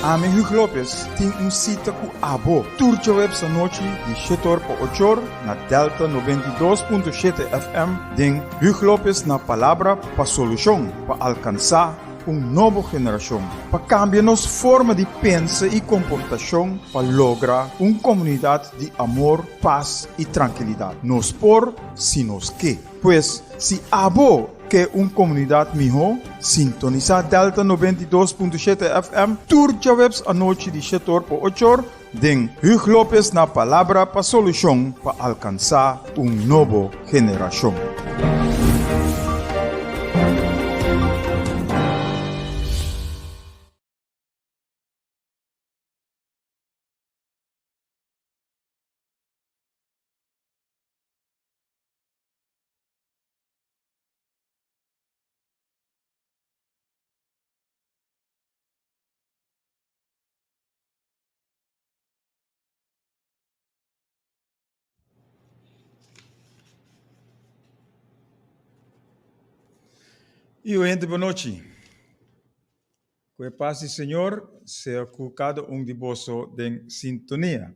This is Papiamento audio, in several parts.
Ami Hugo Lopez tin un sita ku abo tur djaweps anochi di shetor pa ochor na Delta 92.7 FM den Hugo Lopez na Palabra pa Solushon pa alkansá un nobo generashon, pa kambia nos forma di pensa i komportashon pa logra un komunidat di amor, pas i trankilidat. Nos por si nos ke. Pues, si abo ke un komunidat mihó, sintonisá Delta 92.7 FM tur djaweps anochi di shetor pa ochor den Hugo Lopez na Palabra pa Solushon pa alkansá un nobo generashon. I oyente bon nochi. Ku e pas di Señor sea ku kada un di boso den sintonia.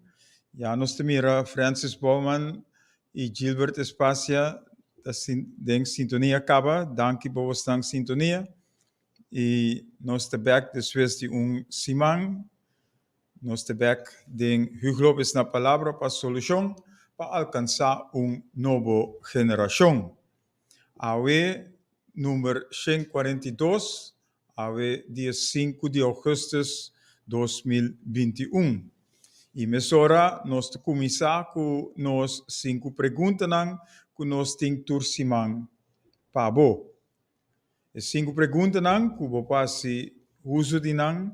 Ya nos ta mira Francis Bouman i Gilbert Espacia ta den sintonia kaba. Danki pa bosnan sintonia. I nos ta bek despues di un siman. Nos ta bek den Hugo Lopez na Palabra pa Solushon pa alkansá un nobo generashon. Awe number 142, awe dia 5 di ougùstùs 2021. I mesora nos ta kuminsá ku nos sinku preguntanan ku nos tin tur siman pa bo. E sinku preguntanan ku bo por hasi uso di nan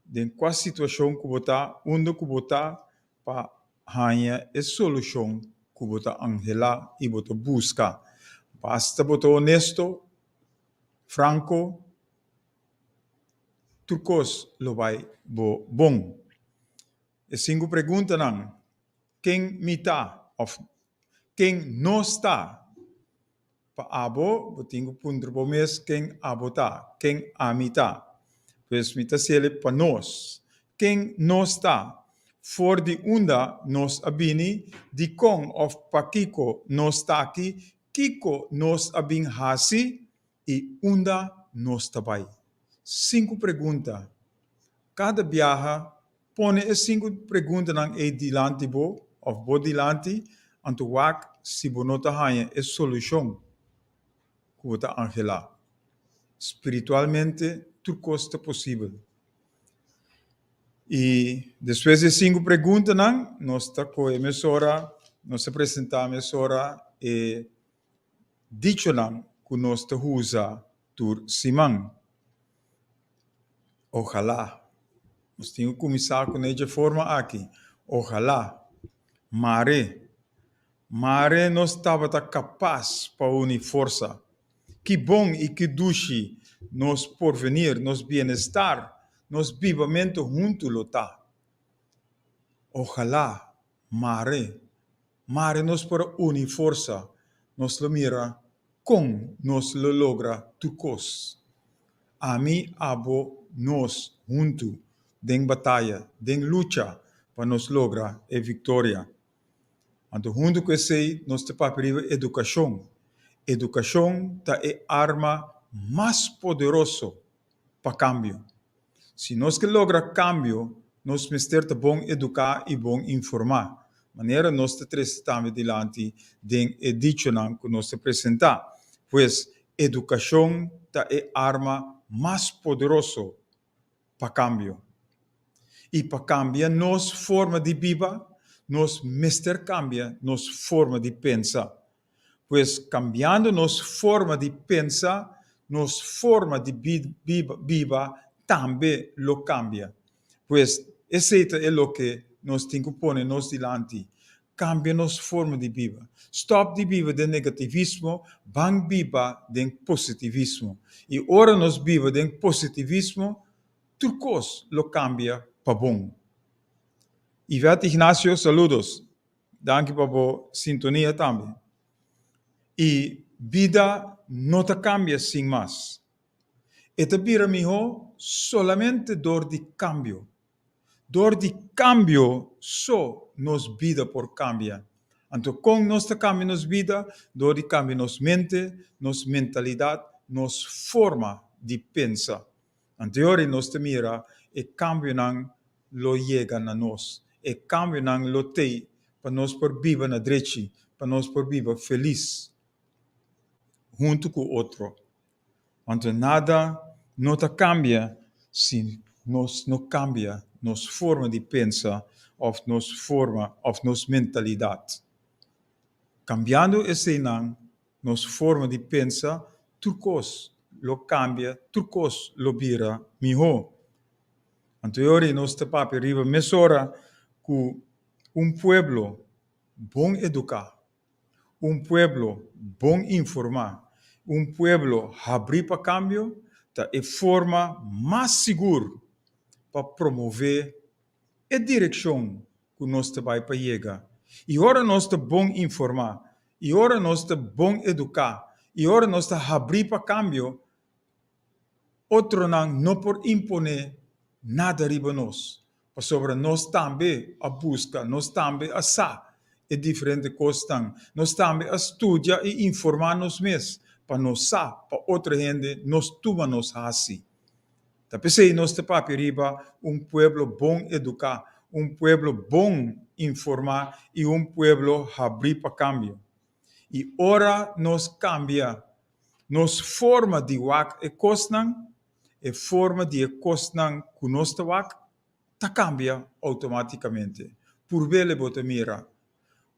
den kua situashon ku bo ta, unda ku bo ta pa haña e solushon ku bo ta anhelá i bo ta buska. Basta bo ta honesto, franko, tur kos lo bai bo bon. E sinku preguntanan, Ken mi ta? òf Ken nos ta? Pa abo, bo tin ku puntra bo mes ken abo ta, ken ami ta. Pues mi ta sele pa nos. Ken nos ta? For di unda nos a bini? Dikon òf pakiko nos ta aki? Kiko nos a bin hasi? I unda nos ta bai? Sinku pregunta. Kada biaha Pone e sinku preguntanan ei dilanti bo òf bo dilanti, anto wak si bo no ta haña e solushon ku bo ta anhelá. Spiritualmente tur kos ta posibel. I despues di e sinku preguntanan nos ta kohe mesora, nos ta presentá mesora e dichonan ku nos ta usa tur siman. Ojalá. Nos tin ku kuminsá ku ne dje forma aki. Ojalá. Mare. Mare nos tabata kapas pa uni forsa. Ki bon i ki dushi nos porvenir, nos bienestar, nos bibamentu huntu lo ta. Ojalá. Mare. Mare nos por a uni forsa, nos lo mira kon nos lo logra tur kos. Ami, abo, nos, huntu, den bataya, den lucha pa nos logra e viktoria. Anto huntu ku esei nos ta papia riba edukashon. Edukashon ta e arma mas poderoso pa kambio. Si nos ke logra kambio, nos mester ta bon eduká i bon informá, manera nos ta trese tambe dilanti den e dichonan ku nos ta presentá. Pues, edukashon ta e arma mas poderoso pa kambio. I pa kambia nos forma di biba, nos mester kambia nos forma di pensa. Pues cambiando nos forma di pensa, nos forma di biba tambe lo cambia. Pues esey ta e loke nos tin cu pone nos dilanti, cambia nos forma di biba. Stop di biba den negativismo, ban biba den positivismo. Y ora nos biba den positivismo, tur cos lo cambia pa bon. Yvette Ignacio, saludos. Danki pa bo sintonia tambe. I bida no ta kambia sin mas. E ta bira mihó solamente dor di kambio. Dor di kambio so nos bida por kambia. Anto kon nos ta kambia nos bida? Dor di kambia nos mente, nos mentalidat, nos forma di pensa. Anto e ora nos ta mira e kambionan lo yega na nos. E kambionan lo tei pa nos por biba na drechi, pa nos por biba felis huntu ku otro. Anto nada no ta kambia si nos no kambia nos forma di pensa òf nos forma òf nos mentalidat. Kambiando eseinan, nos forma di pensa, tur kos lo kambia, tur kos lo bira mihó. Anto e ora ei nos ta papia riba mesora ku un pueblo bon eduká, Un pueblo bon informá, un pueblo habrí pa kambio ta e forma mas sigur pa promové e direkshon ku nos ta bai pa yega. I ora nos ta bon informá, i ora nos ta bon eduká, i ora nos ta habrí pa kambio, Otronan no por imponé nada riba nos, pasobra nos tambe a buska, nos tambe a sa e diferente kosnan, nos tambe a studia i informá nos mes pa nos sa pa otro hende nos tuma nos hasi. Ta p'esei nos ta papia riba un pueblo bon eduká, un pueblo bon informá i un pueblo habrí pa kambio. I ora nos kambia Nos forma di wak e kosnan, e forma di e kosnan ku nos ta wak, ta kambia outomátikamente. Purbele bo ta mira,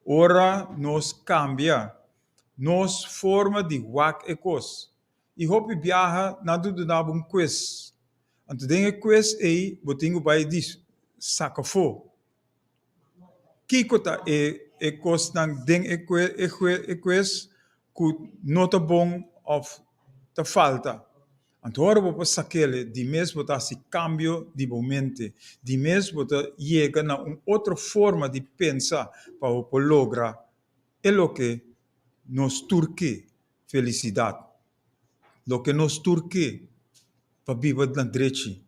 ora nos kambia nos forma di wak e kos. I hopi biaha nan ta duna bo un kues. Anto den e kues ei bo tin ku bai di saka afó. Kiko ta e e kosnan den e e kues ku no ta bon òf ta falta? Anto ora bo por sak'el di mes bo ta hasi kambio di bo mente, di mes bo ta yega na un otro forma di pensa pa bo por logra e loke nos tur ke, felisidat. Loke nos tur ke pa biba na drechi.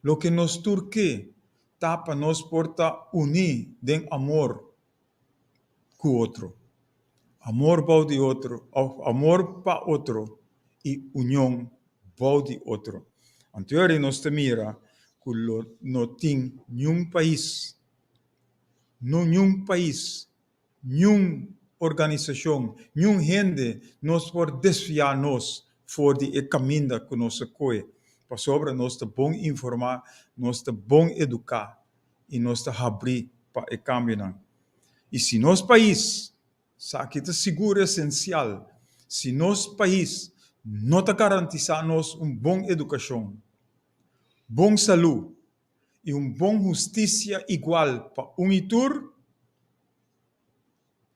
Loke nos tur ke ta pa nos por ta uní den amor ku otro. Amor bou di otro òf amor pa otro i union bou di otro. Anto ora nos ta mira ku lo no tin niun pais, no niun pais Niun organisashon, niun hende nos por desviá nos for di e kaminda ku nos a kohe, pasobra nos ta bon informá, nos ta bon eduká i nos ta habrí pa e kambionan. I si nos pais, esaki ta sigur esensial, si nos pais no ta garantisá nos un bon edukashon, bon salú i un bon hustisia igual pa un i tur,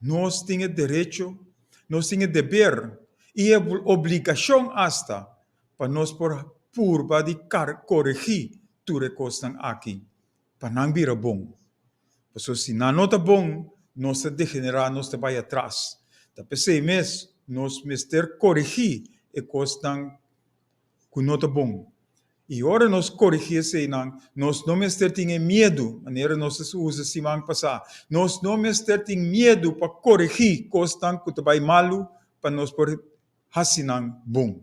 nos tin e derecho, nos tin e deber i e obligashon asta pa nos por purba di koregí tur e kosnan aki pa nan bira bon. Pasobra si nan no ta bon, nos ta degenerá, nos ta bai atras. Ta p'esei mes nos mester koregí e kosnan ku no ta bon. I ora nos korigí eseinan, nos no mester tin e miedu, manera nos a usa siman pasá, nos no mester tin miedu pa korigí kosnan ku ta bai malu pa nos por hasi nan bon.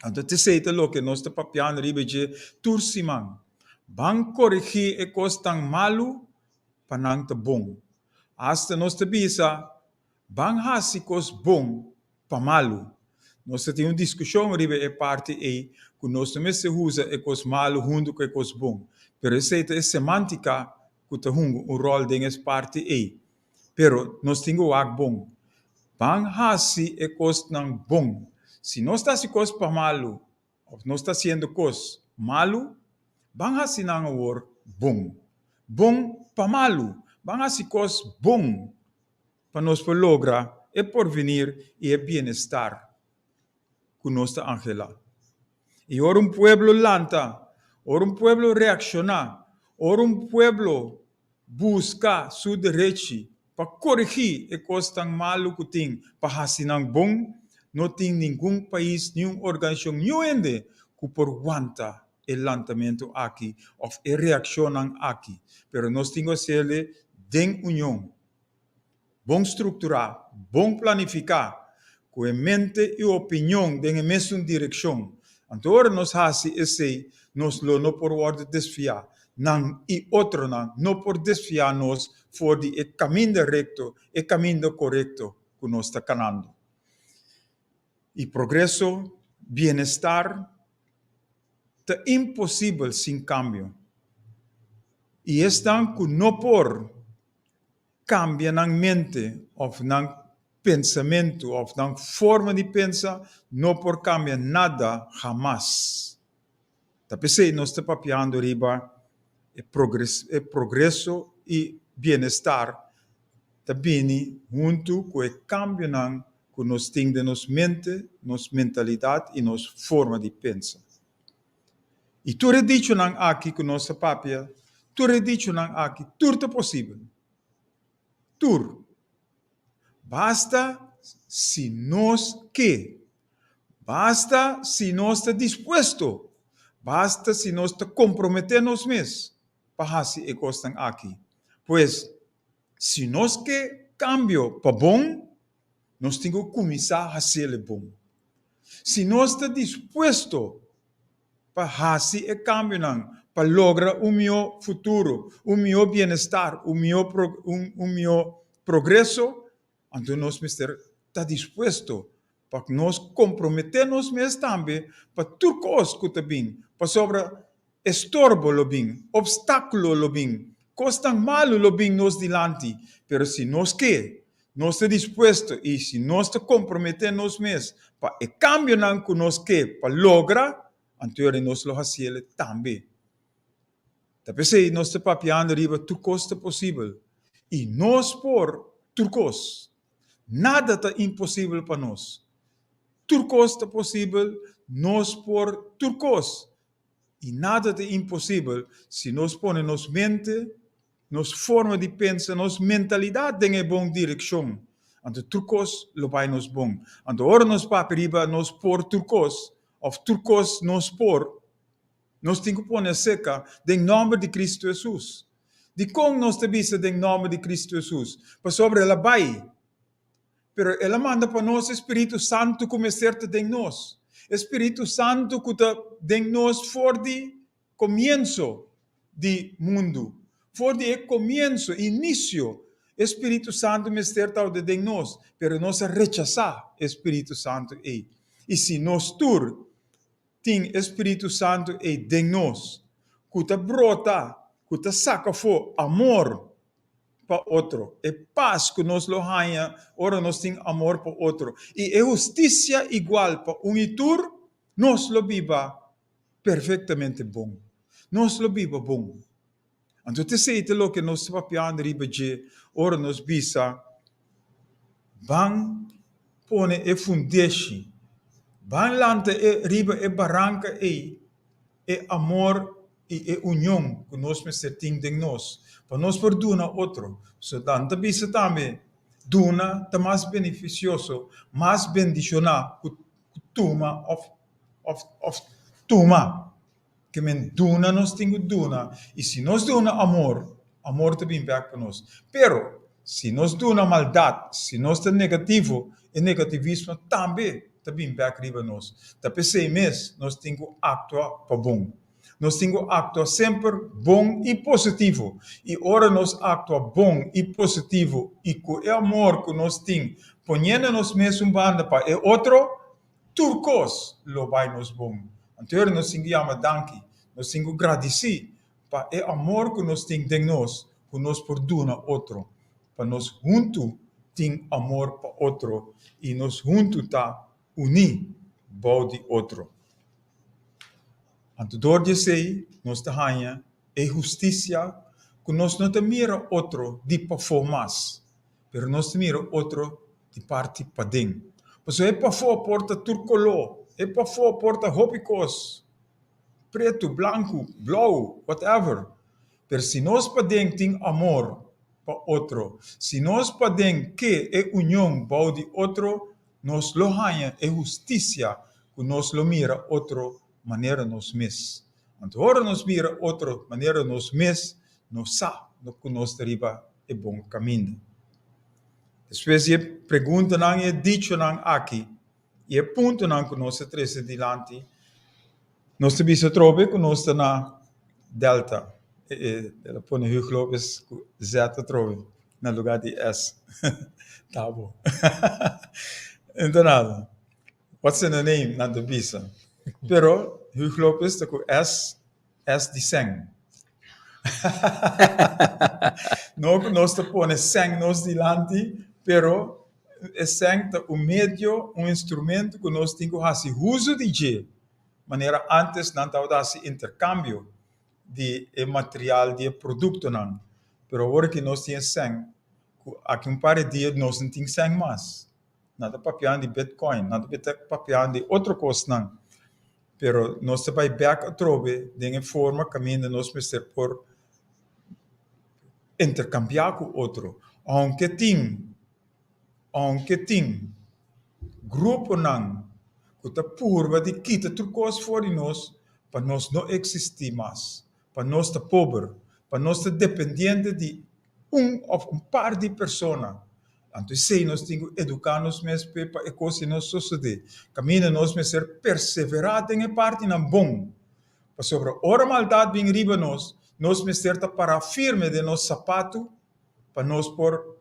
Anto t'esei ta loke nos ta papiando riba dje tur siman. Ban korigí e kosnan malu pa nan ta bon. Asta nos ta bisa, Ban hasi kos bon pa malu. Nos ta tin un diskushon riba e parti ei ku nos no mester usa e kos malu huntu ku e kos bon. Pero esei ta e semántika ku ta hunga un ròl den e parti ei. Pero nos tin ku wak bon. Ban hasi e kosnan bon. Si nos ta hasi kos pa malu òf nos ta hasiendo kos malu, ban hasi nan awor bon. Bon pa malu. Ban hasi kos bon pa nos por logra e porvenir i e bienestar ku nos ta anhelá. I ora un pueblo lanta, ora un pueblo reakshoná, ora un pueblo buska su derechi pa koregí e kosnan malu ku tin pa hasi nan bon, no tin ningun pais, niun organisashon, niun hende. ku por wanta e lantamentu aki òf e reakshonnan aki, pero nos tin ku hasiel den union, bon strukturá, bon planifiká, ku e mente i opinion den e mesun direkshon. Anto ora nos hasi esei, nos lo no por wòrdu desviá. Nan i otronan no por desviá nos for di e kaminda rekto, e kaminda korekto ku nos ta kanando. I progreso, bienestar, ta imposibel sin kambio. I esnan ku no por kambia nan mente òf nan pensamentu òf nan forma di pensa no por kambia nada hamas. Ta p'esei nos ta papiando riba e e progreso i bienestar ta bini huntu ku e kambionan ku nos tin den nos mente, nos mentalidat i nos forma di pensa. I tur e dichonan aki ku nos a papia, tur e dichonan aki, tur ta posibel. Tur. Basta si nos ke. Basta si nos ta dispuesto. Basta si nos ta komprometé nos mes pa hasi e kosnan aki. Pues, si nos ke kambio pa bon, nos tin ku kuminsá hasiel e bon. Si nos ta dispuesto pa hasi e kambionan pa logra un mihó futuro, un mihó bienestar, un mihó un mihó progreso, anto nos mester ta dispuesto pa nos komprometé nos mes tambe pa tur kos ku ta bin, pasobra estorbo lo bin, opstákulo lo bin, kosnan malu lo bin nos dilanti, pero si nos ke, nos ta dispuesto i si nos ta komprometé nos mes pa e kambionan ku nos ke pa logra, anto yora nos lo hasiel tambe. Ta p'esei nos ta papiando riba tur kos ta posibel i nos por tur kos. Nada ta imposibel pa nos. Tur kos ta posibel, nos por tur kos. I nada ta imposibel si nos pone nos mente, nos forma di pensa, nos mentalidat den e bon direkshon. Anto tur kos lo bai nos bon. Anto ora nos papia riba nos por tur kos òf tur kos nos por, nos tin ku pone aseka den nòmber di Kristu Hesus. Dikon nos ta bisa den nòmber di Kristu Hesus? Pasobra el a bai. Pero el a manda pa nos e spiritu santu ku mester ta den nos, e spiritu santu ku ta den nos for di komienso di mundu. For di e komienso, inisio, e spiritu santu mester tabata den nos, pero nos a rechasá e spiritu santu ei. I si nos tur tin e spiritu santu ei den nos, ku ta brota, ku ta saka afó amor pa otro, e pas ku nos lo haña ora nos tin amor pa otro i e hustisia igual pa un i tur, nos lo biba perfektamente bon. Nos lo biba bon. Anto t'esei ta loke nos ta papiando riba dje ora nos bisa, Ban pone e fundeshi, ban lanta e riba e baranka ei e amor i e union ku nos mester tin den nos pa nos por duna otro. Pasobra nan ta bisa tambe, duna ta mas benefisioso, mas bendishoná ku tuma òf òf òf tuma. Ke men duna nos tin ku duna, i si nos duna amor, amor ta bin bèk pa nos. Pero, si nos duna maldat, si nos ta negativo, e negativismo tambe ta bin bèk riba nos. Ta p'esei mes nos tin ku aktua pa bon. Nos tin ku aktua semper bon i positivo. I ora nos aktua bon i positivo i ku e amor ku nos tin poniendo nos mes un banda pa e otro, tur kos lo bai nos bon. Anto ora nos tin ku yama danki, nos tin ku gradisí pa e amor ku nos tin den nos ku nos por duna otro, pa nos huntu tin amor pa otro i nos huntu ta uní bou di otro. Anto dor di esei nos ta haña e hustisia ku nos no ta mira otro di pafó mas, pero nos ta mira otro di parti paden. Pasobra e pafó por ta tur koló, e pafó por ta hopi kos, pretu, blanku, blou, whatever. Pero si nos paden tin amor pa otro, si nos paden ke e union bou di otro, nos lo haña e hustisia ku nos lo mira otro. manera nos mes. Anto ora nos mira otro manera nos mes, nos sa ku nos ta riba e bon kaminda. Despues di e preguntanan i e dichonan aki i e puntonan ku nos a trese dilanti, nos ta bisa atrobe ku nos ta na Delta. El a pone Huug Lopez ku Z atrobe na lugar di S. Ta bo. Enta nada. What's in a name nan ta bisa. Pero Huug Lopez ta ku S, S di sèn. No ku nos ta pone sèn nos dilanti, pero e sèn ta un medio, un instrumento ku nos tin ku hasi uso di dje. Manera antes nan tabata hasi interkambio di e material, di e produktonan. Pero awor ki nos tin e sèn, ku aki un par di dia nos no tin sèn mas. Nan ta papiando di bitcoin, nan ta papiando di otro kosnan, pero nos ta bai bèk atrobe den e forma kaminda nos mester por interkambiá ku otro. Ounke tin, ounke tin gruponan ku ta purba di kita tur kos for di nos pa nos no eksistí mas, pa nos ta pober, pa nos ta dependiente di un òf un par di persona. Anto esei nos tin ku eduká nos mes p'e pa e kos ei no sosodé. Kaminda nos mester perseverá den e partinan bon. Pasobra ora maldat bin riba nos, nos mester ta pará firme den nos sapatu pa nos por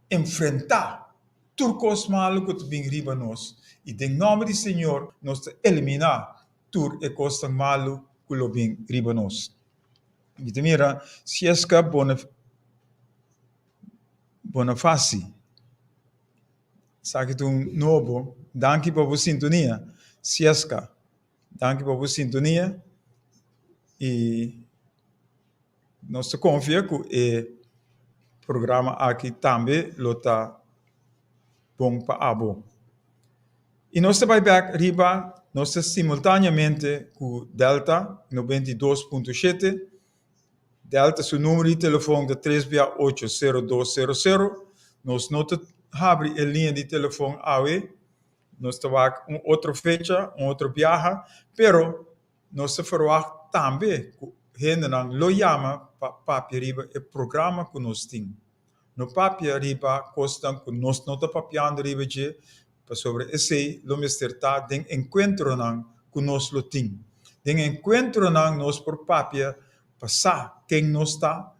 enfrentá tur kos malu ku ta bin riba nos. I den nòmber di Señor nos ta eliminá tur e kosnan malu ku lo bin riba nos. Mi ta mira Sieska Bonafasi. Esaki ta un nobo. Danki pa bo sintonia, Sieska. Danki pa bo sintonia i nos ta konfia ku e programa aki tambe lo ta bon pa abo. I nos ta bai bek riba, nos ta simultaneamente ku Delta 92.7. Delta su numero di telefon ta tres bia ocho sero dos sero sero. Nos no ta habri e liña di telefon awe, nos ta wak un otro fecha, un otro biaha, pero nos ta ferwagt tambe ku hendenan lo yama pa papia riba e programa ku nos tin. No papia riba kosnan ku nos no ta papiando riba dje, pasobra esei lo mester ta den enkuentronan ku nos lo tin. Den enkuentronan nos por papia pa sa ken nos ta,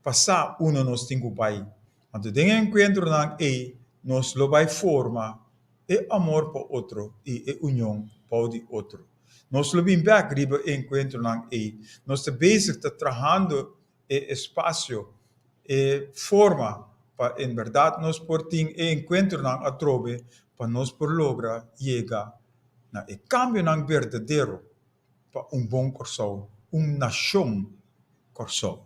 pa sa unda nos tin ku bai. Anto den e enkuentronan ei nos lo bai forma e amor pa otro i e union bou di otro. Nos lo bin bèk riba e enkuentronan ei. Nos ta bezig ta trahando e espasio, e forma pa en bèrdat nos por tin e enkuentronan atrobe pa nos por logra yega na e kambionan berdadero pa un bon Kòrsou, un nashon Kòrsou.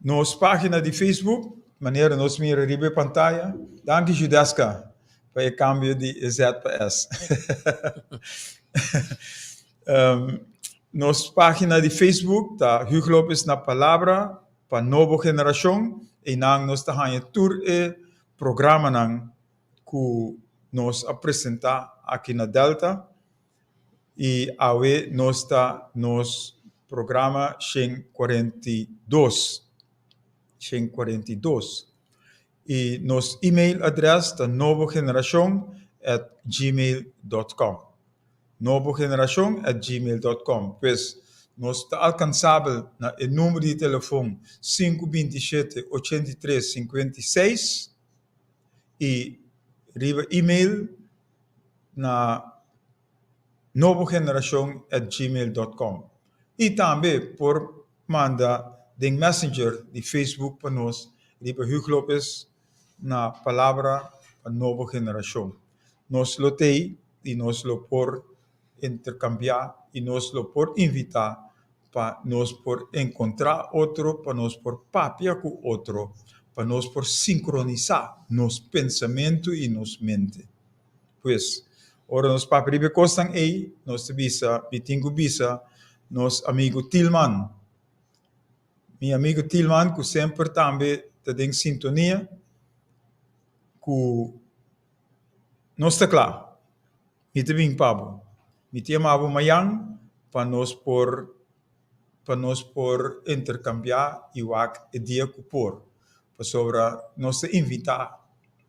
Nos página di Facebook, manera nos mira riba e pantaya. Danki Judeska pa e kambio di e Z pa S. Nos página di Facebook ta Huug Lopez na Palabra pa Nobo Generashon. Einan nos ta haña tur e programanan ku nos a presentá aki na Delta. I awe nos ta nos programa 142. 142. I nos email adrès ta nobogenerashon@gmail.com. nobogenerashon@gmail.com. Pues nos ta alkansabel na e number di telefon 527 83 56 i riba email na nobogenerashon@gmail.com. I tambe por manda den messenger di Facebook pa nos riba Huug Lopez na Palabra pa Nobo Generashon. Nos lo t'ei i nos lo por interkambiá i nos lo por invitá pa nos por enkontrá otro, pa nos por papia ku otro, pa nos por sinkronisá nos pensamentu i nos mente. Pues, ora nos papia riba e kosnan ei, nos ta bisa, mi tin ku bisa nos amigu Tilman, mi amigu Tilman ku semper tambe ta den sintonia ku nos ta kla, mi ta bin pa bo. Mi ta yama bo mañan pa nos por pa nos por interkambiá i wak e dia ku por, pasobra nos ta invitá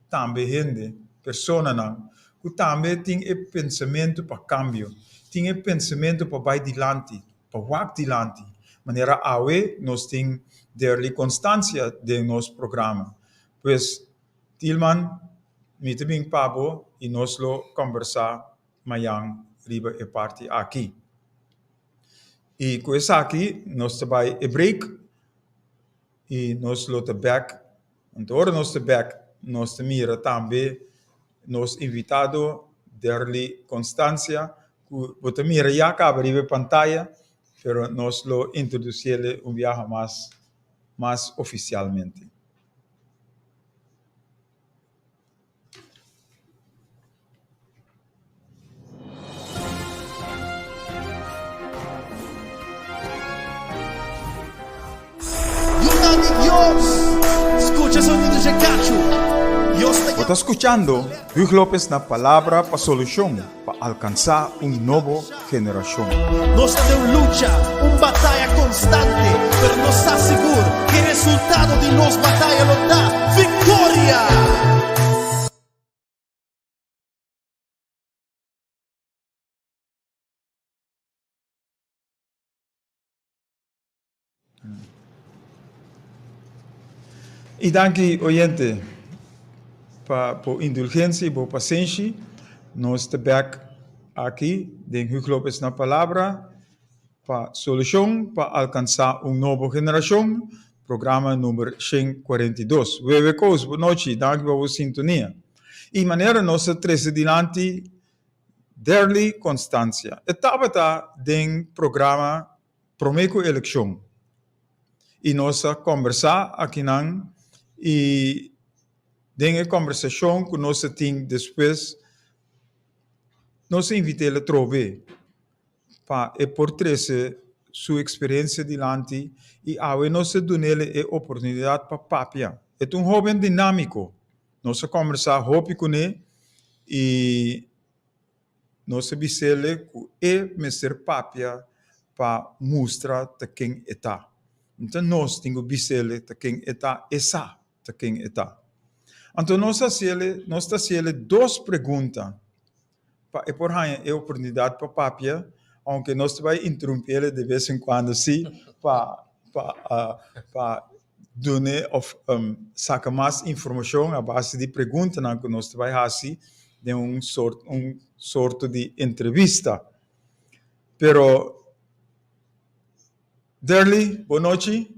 tambe hende, personanan, ku tambe tin e pensamentu pa kambio, tin e pensamentu pa bai dilanti, pa wak dilanti, manera awe nos tin Derly Constancia den nos programa. Pues, Tilman, mi ta bin pa bo i nos lo kòmbersá mañan riba e parti aki. I ku esaki nos ta bai e break i nos lo ta bèk. Anto ora nos ta bèk nos ta mira tambe nos invitado Derly Constancia ku bo ta mira ya kaba riba e pantaya pero nos lo introdusiele un biaha mas mas ofisialmente. Yunan di Dios, skucha sonido dje kachu. Dios ta Bo ta skuchando Huug Lopez na Palabra pa Solushon pa alkansá un nobo generashon. Nos ta den un lucha, un bataya konstante, pero nos sa sigur ku e resultado di nos bataya lo ta viktoria! I danki oyente pa bo indulgensia i bo pasenshi. Nos ta bek aki den Huug Lopez na Palabra pa Solushon pa Alkansá un Nobo Generashon, programa number 142. Wewe Koos, bo nochi, danki pa bo sintonia. I manera nos ta trese dilanti Derly Constancia. E tabata den programa promé ku elekshon i nos a kòmbersá akinan i den e kòmbersashon ku nos a tin despues nos a invit'é atrobe pa e por trese su eksperensia dilanti i awe nos a dun'é e oportunidat pa papia. E ta un hóben dinámiko, nos a kòmbersá hopi kuné i Nos a bis'ele ku e mester papia pa mustra ta ken e ta. Nta nos tin ku bis'ele ta ken e ta, e sa ta ken e ta. Anto nos a hasiele, nos ta hasiele dos pregunta pa e por haña e oportunidat pa papia, aunke nos ta bai interumpiele de bes en kuando si pa pa pa dun'e of saka mas informashon a base di preguntanan ku nos ta bai hasi den un sort un sorto di entrevista. Pero Derly, bon nochi.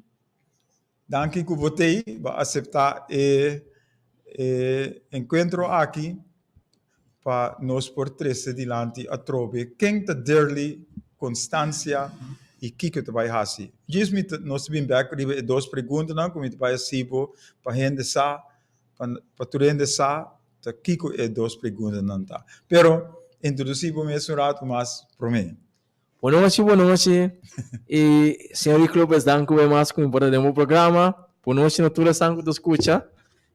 Danki ku bo t'ei, bo a aseptá e e enkuentro aki pa nos por trese dilanti atrobe ken ta Derly Constancia i kiko ta bai hasi. Djis mi ta nos ta bin bek riba e dos preguntanan ku mi ta bai hasi bo pa hende sa, pa tur hende sa ta kiko e dos preguntanan ta. Pero introdusí bo mes un ratu mas promé. Bonochi, bonochi. I señor Rick Lopez, dank u mas ku mi por ta den bo programa. Bonochi na tur esnan ku ta skucha.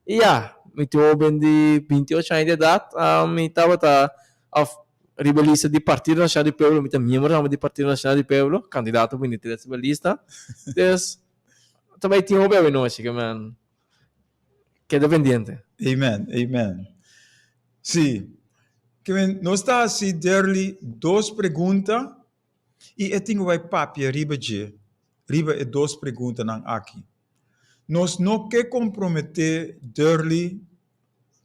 I ya, mi tin un hoben di 28 aña di edat. Mi tabata òf riba e lista di Partido Nacional di Pueblo, mi ta miembro tambe di Partido Nacional di Pueblo, kandidato 23 riba e lista. Dus, ta bai tin hopi awenochi ke men keda pendiente. Amen, amen. Sí. Ke men, nos ta hasi Derly dos pregunta i e tin ku bai papia riba dje, riba e dos preguntanan aki. Nos no ke komprometé Derly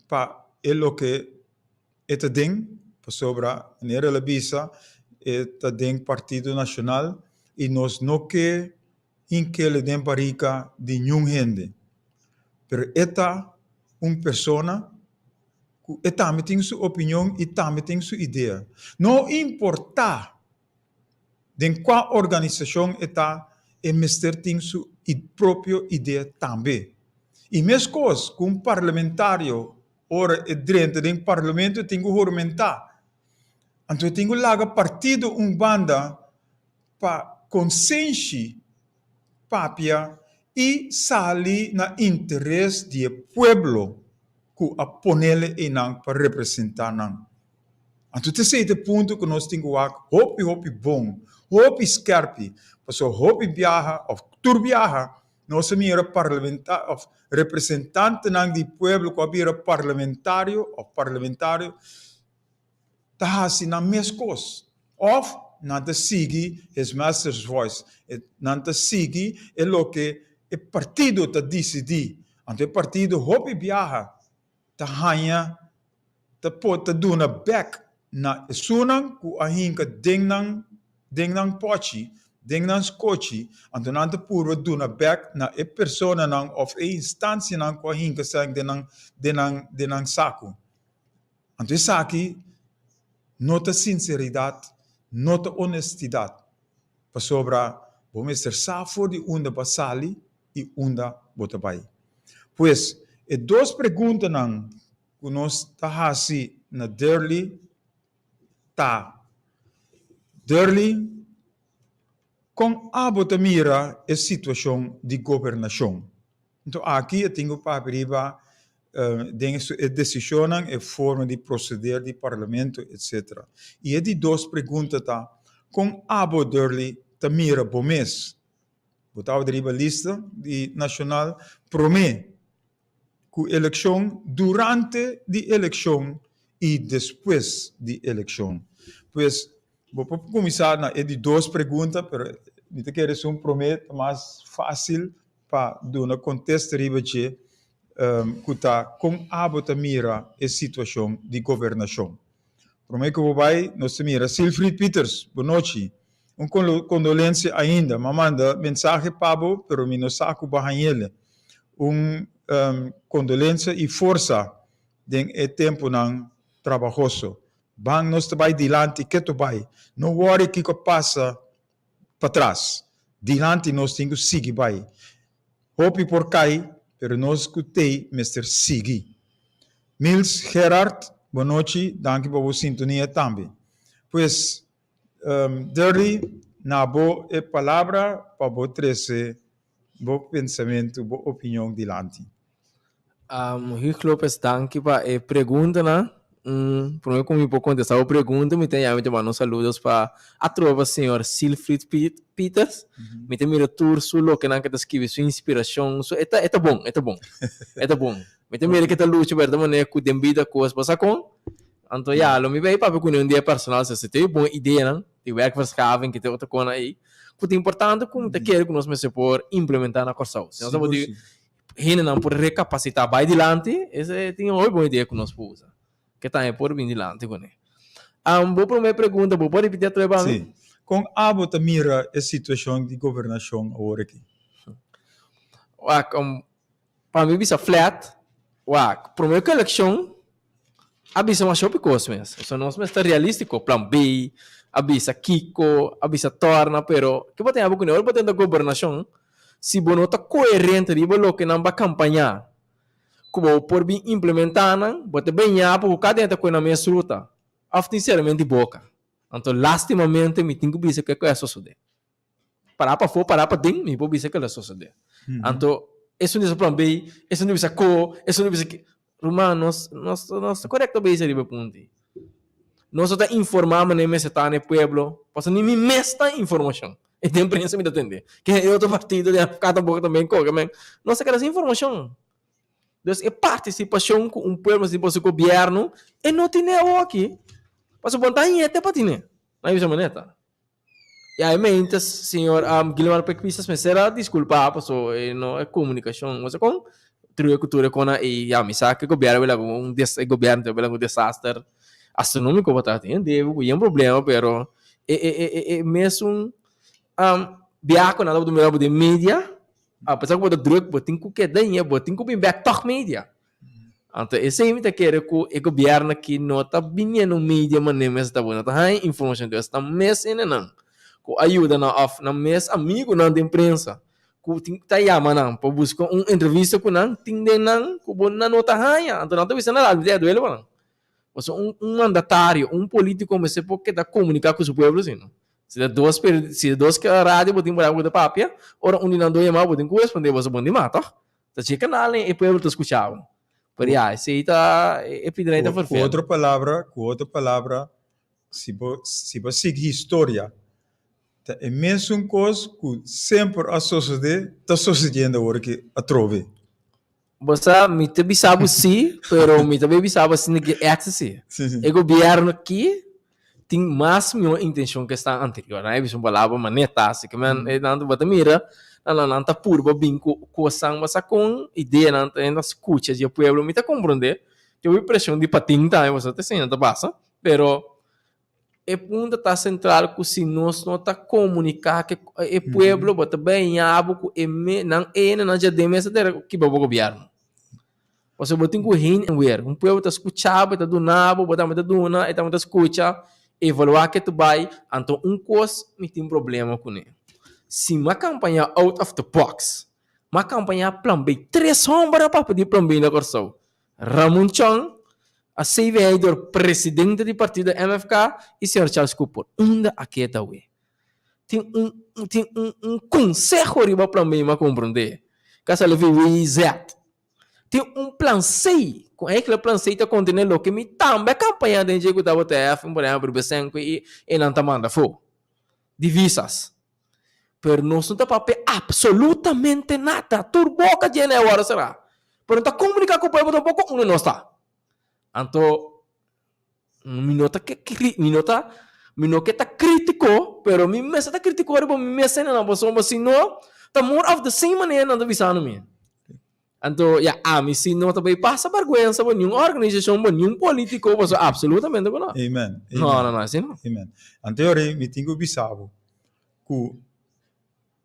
pa e loke e ta den, pasobra manera el a bisa e ta den Partido Nashonal i nos no ke hink'el den barika di niun hende. Pero e ta un persona ku e tambe tin su opinion i tambe tin su idea. No importá den kua organisashon e ta, e mester tin su propio idea tambe. I meskos ku un parlamentario ora e drenta den parlamento e tin ku hurmentá. Anto e tin ku laga partido un banda pa konsenshi papia i sali na interes di e pueblo ku a ponele einan pa representá nan. Anto ta esei ta e punto ku nos tin ku wak hopi hopi bon, hopi skèrpi, pasobra hopi biaha òf tur biaha nos a mira parlamenta òf representantenan di pueblo ku a bira parlamentario òf parlamentario ta hasi nan mes kos òf nan ta sigui his master's voice, nan ta sigui e loke e partido ta disidí. Anto e partido hopi biaha ta haña ta por ta duna bek na esunnan ku a hinka den nan den nan pòchi, den nan skochi, anto nan ta purba duna bek na e personanan òf e instansianan ku a hinka sèn den nan den nan den nan saku. Anto esaki no ta sinseridat, no ta onestidat, pasobra bo mester sa for di unda bo a sali i unda bo ta bai. Pues, e dos preguntanan ku nos ta hasi na Durley ta, Durley, kon abo ta mira e situashon di gobernashon? Nto aki e tin ku papia riba den e desishonnan, e forma di proseder di parlamento, etsetera. I e di dos pregunta ta, kon abo, Durley, ta mira bo mes? Bo tabata riba lista di nashonal promé ku elekshon, durante di elekshon i despues di elekshon. Pues, bo por kuminsá na e di dos pregunta, pero mi ta kere esun promé ta mas fásil pa duna kontesta riba dje, ku ta kon abo ta mira e situashon di gobernashon. Promé ku bo bai, nos ta mira Silfried Pieters, bonochi. Un kondolensia ainda. M'a manda mensahe pa bo, pero mi no sa ku bo a hañ'el. Un kondolensia i forsa den e tempunan trabahoso. Ban nos ta bai dilanti ketu bai. No wòri kiko a pasa patras. Dilanti nos tin ku sigui bai. Hopi por kai, pero nos ku tei mester sigui. Mils Gerard, bonochi, danki pa bo sintonia tambe. Pues, Durley, na bo e palabra pa bo trese bo pensamentu, bo opinion dilanti. Huug Lopez, danki pa e preguntanan. Prome ku mi por kontestá bo pregunta, mi ta yama mi ta manda un saludos pa atrobe pa señor Silfried Pieters. Mi ta mira tur su lokenan ke ta skibi, su inspirashon, su e ta e ta bon, e ta bon, e ta bon. Mi ta mira ke ta lucha pa e ta manera ku den bida kos bo sa kon. Anto ya, lo mi bay papia ku un dia personal, si tin bon ideanan di werkverschaffing, ki tin otro kosnan ei, ku ta importante ku mi ta kere ku nos mester por implementá na Kòrsou. Si nos ta por di hendenan por rekapasitá bai dilanti, esei tin un hopi bon idea ku nos por usa, ke tambe por bin dilanti kuné. Bo promé pregunta, bo por ripití atrobe pa mi? Sí. Kon abo ta mira e situashon di gobernashon awor aki? Wak, pa mi bisa flat, wak, promé ku elekshon a bisa masha hopi kos mes. Pasobra nos mester ta realístiko, plan B, a bisa kiko, a bisa tòrna, pero ke bo ta yama kuné? Ora bo ta den gobernashon, si bo no ta koherente riba loke nan ba kampañá ku bo por bin implementá nan, bo ta beñá pa ku kada hende ta kohe nan mes ruta òf tin seramente boka. Anto lastimamente mi tin ku bisa ke ku a sosodé. Pará pafó, pará paden, mi por bisa ke lo a sosodé. Anto esun di bisa plan B, esun di bisa ko, esun di bisa ki. Ruman, nos nos nos ta korekto bezig riba e punto ei. Nos no ta informá manera mester ta na e pueblo, pasobra ni mi mes ta informashon. E den prensa mi ta tende. Ke e otro partido di AFK tampoco ta ben koke men. Nos ta keda sin informashon. Dus e partisipashon ku un pueblo mester tin pa su gobièrnu, e no tine awoki. Pasobra bo no ta hañ'e te pa tine. Na bisa manera ta. Y ahí mente señor Gilmar Pequisas mester a disculpa paso e no e comunicacion no sé con truye cu tur e cona y ya mi sa que gobierno bela con un des e gobierno ta bela un desaster astronomico bo ta tin debe cu yen problema pero e e e e e mesun biaha cu nan tabata mira bo den media a pesar cu bo ta druk bo tin cu keda ahi bo tin cu bin bek tog media. Anto esei mi ta kere ku e gobièrnu aki no ta biniendo media manera mester ta bo, no ta haña informashon di nan mes hendenan ku a yuda nan òf nan mes amigunan den prensa ku tin ta yama nan pa buska un entrevista ku nan tin den nan ku bo nan no ta haña anto nan ta bisa nada mi ta duele pa nan. Pasobra un un mandatario un polítiko mester por keda komuniká ku su pueblo si no. Si ta dos si ta dos radio bo tin por ahí bo ta papia ora un di nan dos yama bo tin ku respondé pasobra bo no tin mas tòg. Ta dje kanal e pueblo ta skucha bo. Pero ya, esei ta e pidra ta Ku vervelend. otro palabra, ku otro palabra. Si bo si bo sigui historia, ta e mesun kos ku semper a sosodé ta sosodiendo awor aki atrobe. Bo sa, mi ta bisa bo sí, pero mi ta bay bisa bo asina ke èks así. Sí, sí. E gobièrnu aki tin mas mihó intenshon ku esnan anterior. Nan a bisa un palabra maneta, así ke men nan bo ta mira, nan nan ta purba bin ku kosnan, bo sa kon ideanan ta hende a skucha di e pueblo. Mi ta komprondé ke hopi preshon di patin tambe, pasobra ta esei nan ta pasa. Pero e punto ta central cu si nos no ta comunica cu e pueblo bo ta baña bo cu e me nan ene nan dja den mesa tera kiba bo gobierno. Pasobra bo tin cu heen en weer. Un pueblo ta scucha bo, e ta duna bo, bo tambe ta duna, e tambe ta scucha, evalua ke ta bay. Anto un cos mi tin problema cune. Si mi a campaña out of the box, mi a campaña plan B, tres homber a papia di plan B na Corsou. Ramon Chong a ser vehi dor presidente di partido MFK y señor Charles Cooper. Unda a keda awe? Tin un tin un un conseho riba plan B mi a comprende. Ka sali VWZ. Tin un plan C, cu eigenlijk plan C ta contene loke mi tambe a campaña den dje cu tabata F, por ehempel, Besenco y e nan ta manda afo. Divisas. Pero nos no ta papia absolutamente nada. Tur boca llena e awor será. Pero no ta comunica cu pueblo tampoco unda nos ta. Anto, mi no ta ke mi no ta mi no ke ta critico, pero mi mester ta critico riba mi mes hendenan pasobra si no ta more of the same manera nan ta bisando mi. Anto, ya, ami si no ta bay pasa bergüenza pa niun organisacion, pa niun politico, pasobra absolutamente cu no. Amen. No, no, no, así no. Amen. Anto yori mi tin cu bisa bo cu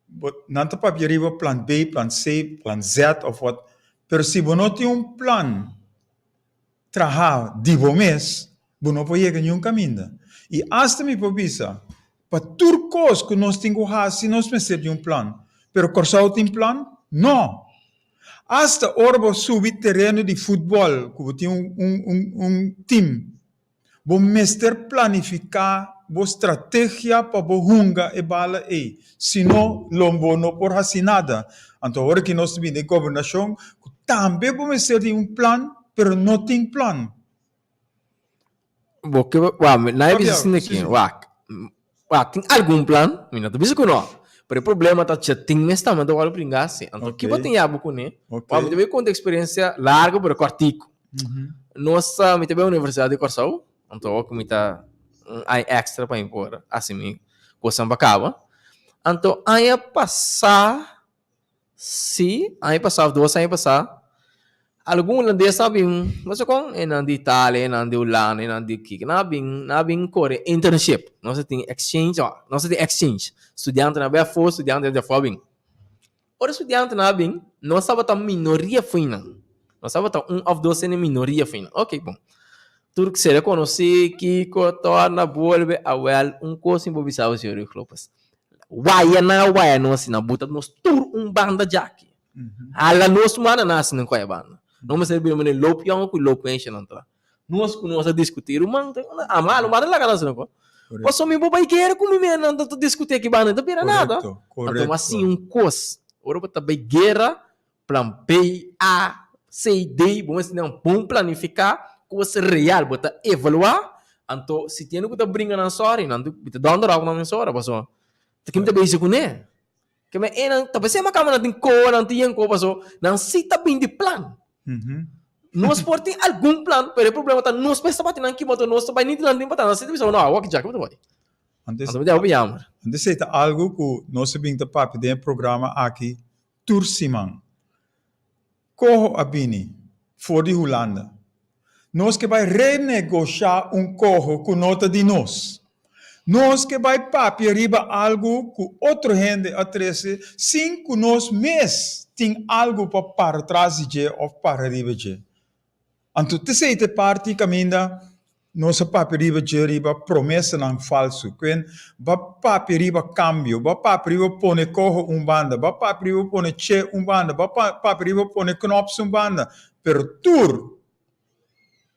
bo nan ta papia riba plan B, plan C, plan Z of wat, pero si bo no tin un plan traha di bo mes, bo no por yega niun caminda. Y hasta mi por bisa, pa tur cos cu nos tin cu haci nos mester di un plan. Pero Corsou tin plan? No! Hasta ora bo subi tereno di futbol cu bo tin un un un un team, bo mester planifica bo strategia pa bo hunga e bala ey, si no lo bo no por haci nada. Anto ora ki nos ta bini den gobernacion cu tambe bo mester di un plan, pero no tin plan. Bo ke wak, mi na e bisa asina aki, wak, wak, tin algun plan, mi no ta bisa ku no, pero e problema ta cha tin mes tambe ta wòrdu bringa asi. Anto ki bo tin yabu kuné? Wak, mi ta bai konta eksperensia largu pero kòrtiku. Nos ta, mi ta bai Universidat di Kòrsou, anto awor ku mi ta un aña èkstra pa mi por hasi mi kosnan pa kaba. Anto aña pasá Sí, aña pasá of dos aña pasá, algun hulandes a bin, no sé kon, enan di Italia, enan di Hulanda, enan di kiko, nan a bin, nan a bin kore internship. Nos a tin exchange, oh, nos a tin exchange. Studiantenan a bai afó, studiantenan di afó a bin. Ora studiantenan a bin, nos tabata minoria fo'i nan. Nos tabata un of dos hende minoria fo'i nan. Ok, bon. Tur sera konosí, kiko, torna, bolbe, awèl, un kos mi por bisa bo, señor Ruig Lopez. Waya nan a waya nos asina, buta nos tur un banda djaki. Hala nos manda nan asina ku e banda. No mester bira manera loop yòn ku loop mensha nan ta. Nos ku nos a diskutí ruman, ama hala manda laga nan asina ko. Pasobra mi bo bai guera ku mi men nan ta diskutí aki banda, no ta bira nada. Anto mi a siña un kos, ora bo ta bai guera, Plan B, A, C, D, bo mester nan bon planifiká, kos real, bo ta evaluá, anto si tin hende ku ta bringa nan sòri, nan ta ta dònder òf nan mesora, pasobra ta kin ta bezig kuné. Ke men e nan ta pensé makamba nan tin koho, nan tin yen koho, pasobra nan si ta bin di plan. Nos por tin algun plan, pero e problema ta nos mes ta bati nan kima, anto nos ta bai ni dilanti ni patras, nan si ta bisa bo no, awor ki djaki bo ta bai. Anto mi ta hopi yammer. Anto esei ta algu ku nos a bin ta papia den e programa aki Tur siman. Koho a bini for di Hulanda. Nos ke bai renegoshá un koho ku no ta di nos. Nos ke bai papia riba algu ku otro hende a trese sin ku nos mes tin algu pa para tras di dje òf para riba dje. Anto t'esei ta e parti kaminda nos a papia riba dje riba promesanan falsu. Kuen ba papia riba kambio, ba papia riba pone koho un banda, ba papia riba pone che un banda, ba papia riba pone knops un banda, pero tur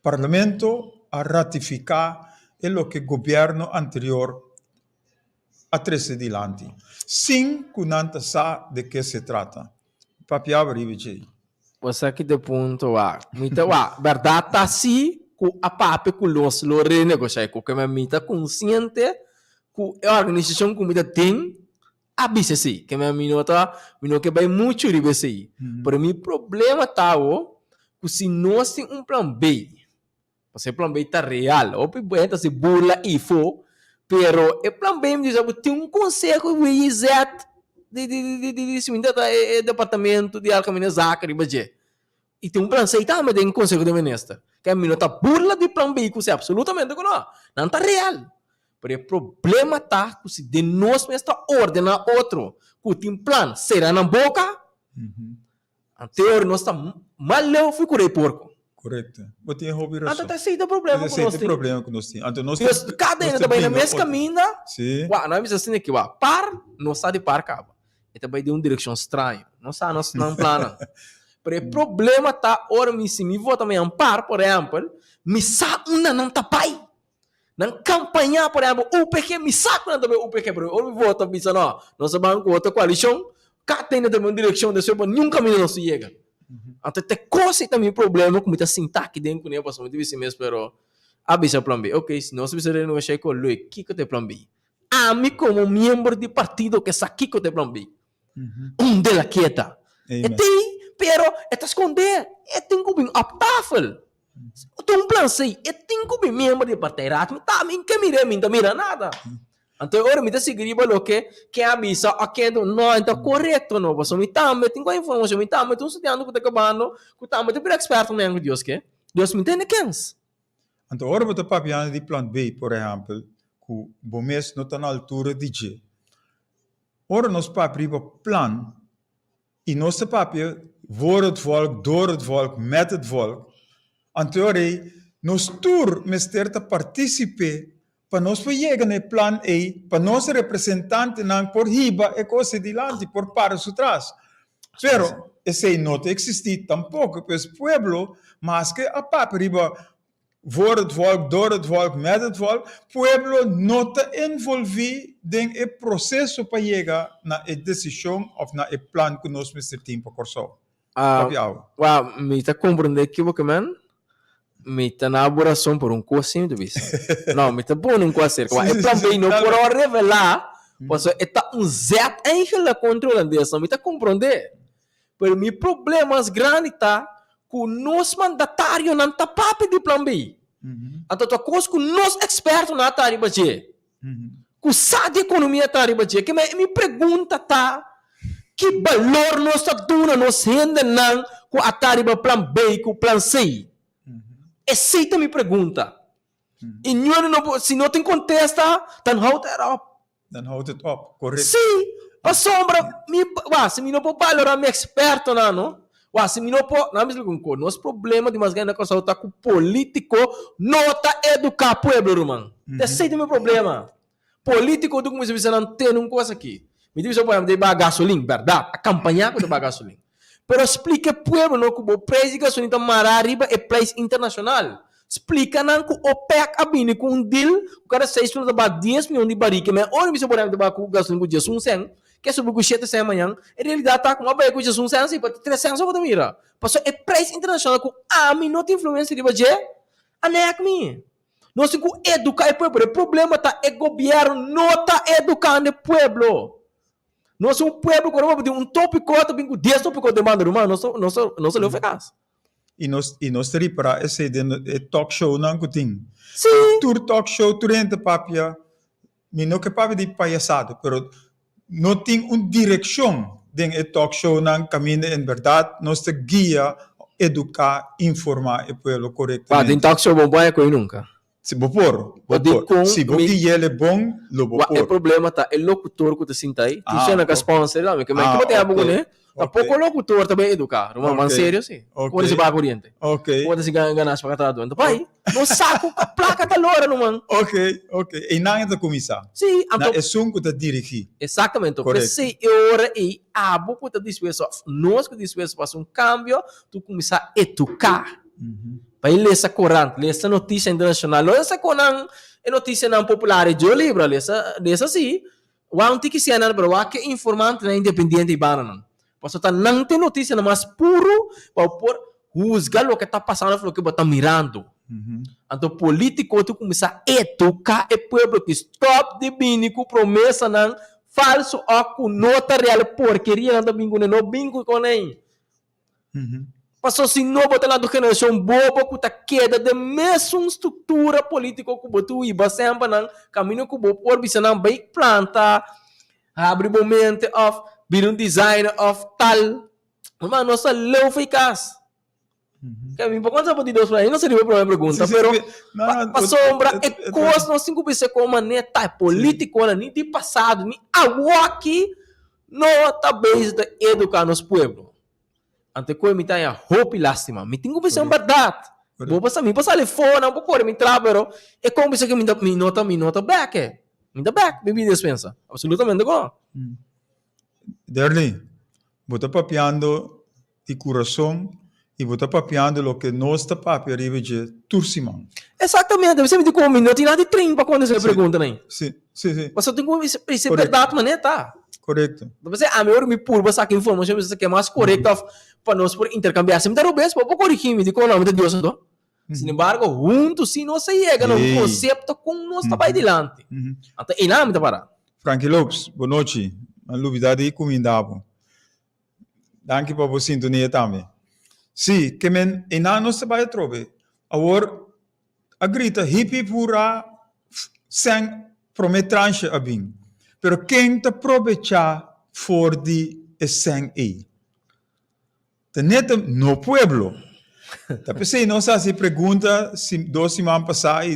Parlamento a ratifiká e loke gobièrnu anterior a trese dilanti, sin ku nan ta sa de ke se trata. Papiaba riba dje. Bo sa ki ta e punto wak. Mi ta wak, bèrdat ta si. ku a papia ku nos lo renegoshá e koke, ma mi ta konsiente ku e organisashon ku mi ta den a bisa esei. Ke mi no ta, mi no ke bai muchu riba esei. Pero mi problema ta awo ku si nos tin un plan B, pasobra e plan B ta real, hopi hende ta hasi burla ifo, pero e plan B mi bisa bo tin un konseho WIZ di di di di di si mi ta e departamento di Algemene Zaken riba dje. I tin un plan C tambe den Conseho di Minister. Ke mi no ta burla di plan B ku C, absolutamente ku no. Nan ta real. Pero e problema ta ku si den nos mes ta ordena otro ku tin plan sera nan boka, anto ora nos ta mal leu fi ku rei porko. Korekto. Bo tin hopi rason. Anto ta esei ta problema ku nos tin. Esei ta problema ku nos tin. Anto nos ta Kada hende ta bai na mes kaminda. Si. Wak, nan a bisa asina ki wak, par no sa di par kaba. E ta bai den un direkshon straño. No sa nos nan plannan. Pero e problema ta ora mi si mi vota mi ampar, por ehèmpel, mi sa unda nan ta bai. Nan kampañá, por ehèmpel, UPG, mi sa ku nan ta bai UPG, pero ora mi vota bisa no, nos a ban ku otro koalishon, kada hende ta bai un direkshon, despues pa niun kaminda nos ta yega. Anto te kos ei ta mi problema ku mi ta sinta aki den kuné pasobra mi ta bisa mes, pero a bisa plan B. Oke, si nos a bisa renegoshiá ku Luik, kiko ta e plan B? Ami komo miembro di partido ke sa kiko ta e plan B. Un de la keta. E tin, pero e ta skondé. E tin ku bin op tafel. Ta un plan C. E tin ku bin miembro di partijraad. Mi ta, mi ke mir'é, mi no ta mira nada. Anto e ora mi ta sigui riba loke ken a bisa o ken ta, no, e ta korekto no, pasobra mi tambe tin ku informashon, mi tambe ta un studiante ku ta kabando, ku tambe ta bira eksperto mañana ku Dios ke. Dios mi tene kens. Anto ora bo ta papiando di plan B, por ehèmpel, ku bo mes no ta na altura di dje. Ora nos papia riba plan i nos ta papia voor het volk, door het volk, met het volk, anto ora ei nos tur mester ta partisip'é pa nos por yega na e plan ei, pa nos representantenan por hiba e kos ei dilanti, por para su tras. Pero esei no ta eksistí tampoko, pues pueblo maske a papia riba Voor het volk, door het volk, met het volk, pueblo no ta envolví den e proseso pa yega na e desishon òf na e plan ku nos mester tin pa Kòrsou. Papia awe. Wou, mi ta komprendé kibo men, mi ta na bo rason por un kos si mi ta bisa. No, mi ta pone un kos aserka. Wou, e plan B no por a revelá, pasobra e ta un zet eigenlijk kontra holandesnan, mi ta komprendé. Pero mi problema mas grandi ta ku nos mandatarionan ta papia di plan B. Anto ta kos ku nos ekspertonan a ta riba dje, ku sa di ekonomia ta riba dje. Ke mi pregunta ta, ki balor nos ta duna nos hendenan ku a ta riba plan B ku plan C? Esei ta mi pregunta. I niun no por, si no tin kontesta, dan houdt erop. Dan houdt het op, correcto. Sí, pasobra mi, wak, si mi no por balorá mi expertonan, no? Wak, si mi no por, nan bisa algun kos, nos problema di mas grandi na Kòrsou ta ku polítiko no ta eduká pueblo, ruman. Ta esei ta mi problema. Polítiko ta kuminsá bisa nan tene un kos aki. Mi ta bisa por ehèmpel, ta baha gasolin, bèrdat, a kampañá ku ta baha gasolin. Pero splika e pueblo no ku bo preis di gasolin ta mará riba e preis internashonal. Splika nan ku OPEC a bini ku un deal ku kada seis luna ta baha dies mion di barike. Ma e ora mi bisa por ehempel ta baha ku gasolin ku diesun sen, ke subi ku shete sen mañan. E realidat ta ku a baha ku diesun sen si pa tres sen so bo ta mira. Pasobra e preis internashonal ku ami no tin influensia riba dje, a nek mi. Nos tin ku eduka e pueblo. E problema ta e gobierno no ta edukando e pueblo. Nos un pueblo ku ora bo tin un topiko ta bin ku dies topiko den banda ruman nos nos nos ta leu fekas. I nos i nos ta ripará esei den e talk shownan ku tin. Sí. Tur talk show tur hende ta papia, mi no ke papia di payasado pero no tin un direkshon den e talk shownan kaminda en bèrdat nos ta guia, eduká, informá e pueblo Ba korektamente. den talk show bo no por haña koe nunka. Si bo por, bo Di por. kon Si bo mi guiel e bon, lo bo Wa e por. problema ta e locutor ku ta sinta ei, tin Ah, shena ka ok. sponsor tambe, ke men Ah, ke bo tin abo ok. kuné, ta Ok. poko locutor ta ben eduká, ruman, man Ok. serio si. Ok. Kon si baha koriente? Ok. Kon ta si ganashi pa katra duen? Ta bai, no sa ku plaka ta lora, ruman. Ok, ok. Einan e ta kuminsá. Si, Na anto esun ku ta dirigí. Exactamente. Correcto. P'esei e ora ei abo ku ta dispuesto, òf nos ku ta dispuesto pa hasi un kambio, tu kuminsá eduká. Bai lesa korant, lesa notisia internashonal. No lesa kon nan e notisianan popular e djo libra, lesa lesa si. Wak un tiki CNN pero wak e informantenan independiente i bananan. Pasobra ta nan tin notisianan mas puru pa bo por husga loke ta pasando of loke bo ta mirando. Anto polítiko ta kuminsá eduká e pueblo ki stòp di bini ku promesanan falsu òf ku no ta real, porkerianan ta bin kuné, no bin ku konei. Pasobra si no bo ta lanta un generashon bobo ku ta keda den mesun struktura polítiko ku bo ta hiba semper nan kaminda ku bo por bisa nan bai planta, habri bo mente òf bira un designer òf tal. Ruman, nos ta leu for e kas. Ke mi por konta bo di dos manera, no seria bo prome pregunta, pero pasobra e kos nos tin ku bisa kon manera ta e politikonan ni di pasado ni awoki no ta bezig ta eduka nos pueblo. Anto e koe mi ta haña hopi lastima. Mi tin ku bisa un bèrdat. Bo por sa mi por sali for nan por kore mi tra pero e kon bisa ke mi ta mi no ta mi no ta bèk e. Mi ta bèk mi bini despensa. Absolutamente ku no. Derley, bo ta papiando di kurason i bo ta papiando loke nos ta papia riba dje tur siman. Exactamente, mi di komo mi no tin nada di trin pa kontesta e preguntanan ei. Si, si, si. Pasobra tin ku bisa e bèrdat manera ta. Korekto. Ta p'esei ami ora mi purba saka informashon mi sa ke mas korekto òf pa nos por interkambiá. Si mi ta robes bo por korigí mi di kon no mi ta Dios anto. Sin embargo huntu si nos a yega na un konsepto kon nos ta bai dilanti. Anto einan mi ta para. Frankie Lopes, bo nochi. Mi a lubida di kuminda bo. Danki pa bo sintonia tambe. Sí, ke men einan nos ta bai atrobe. Awor a grita hip hip hurra sèn promé tranche a bin. Pero ken ta probechá for di e sèn ei? Ta neta no pueblo. Ta p'esei nos a hasi pregunta dos siman pasá i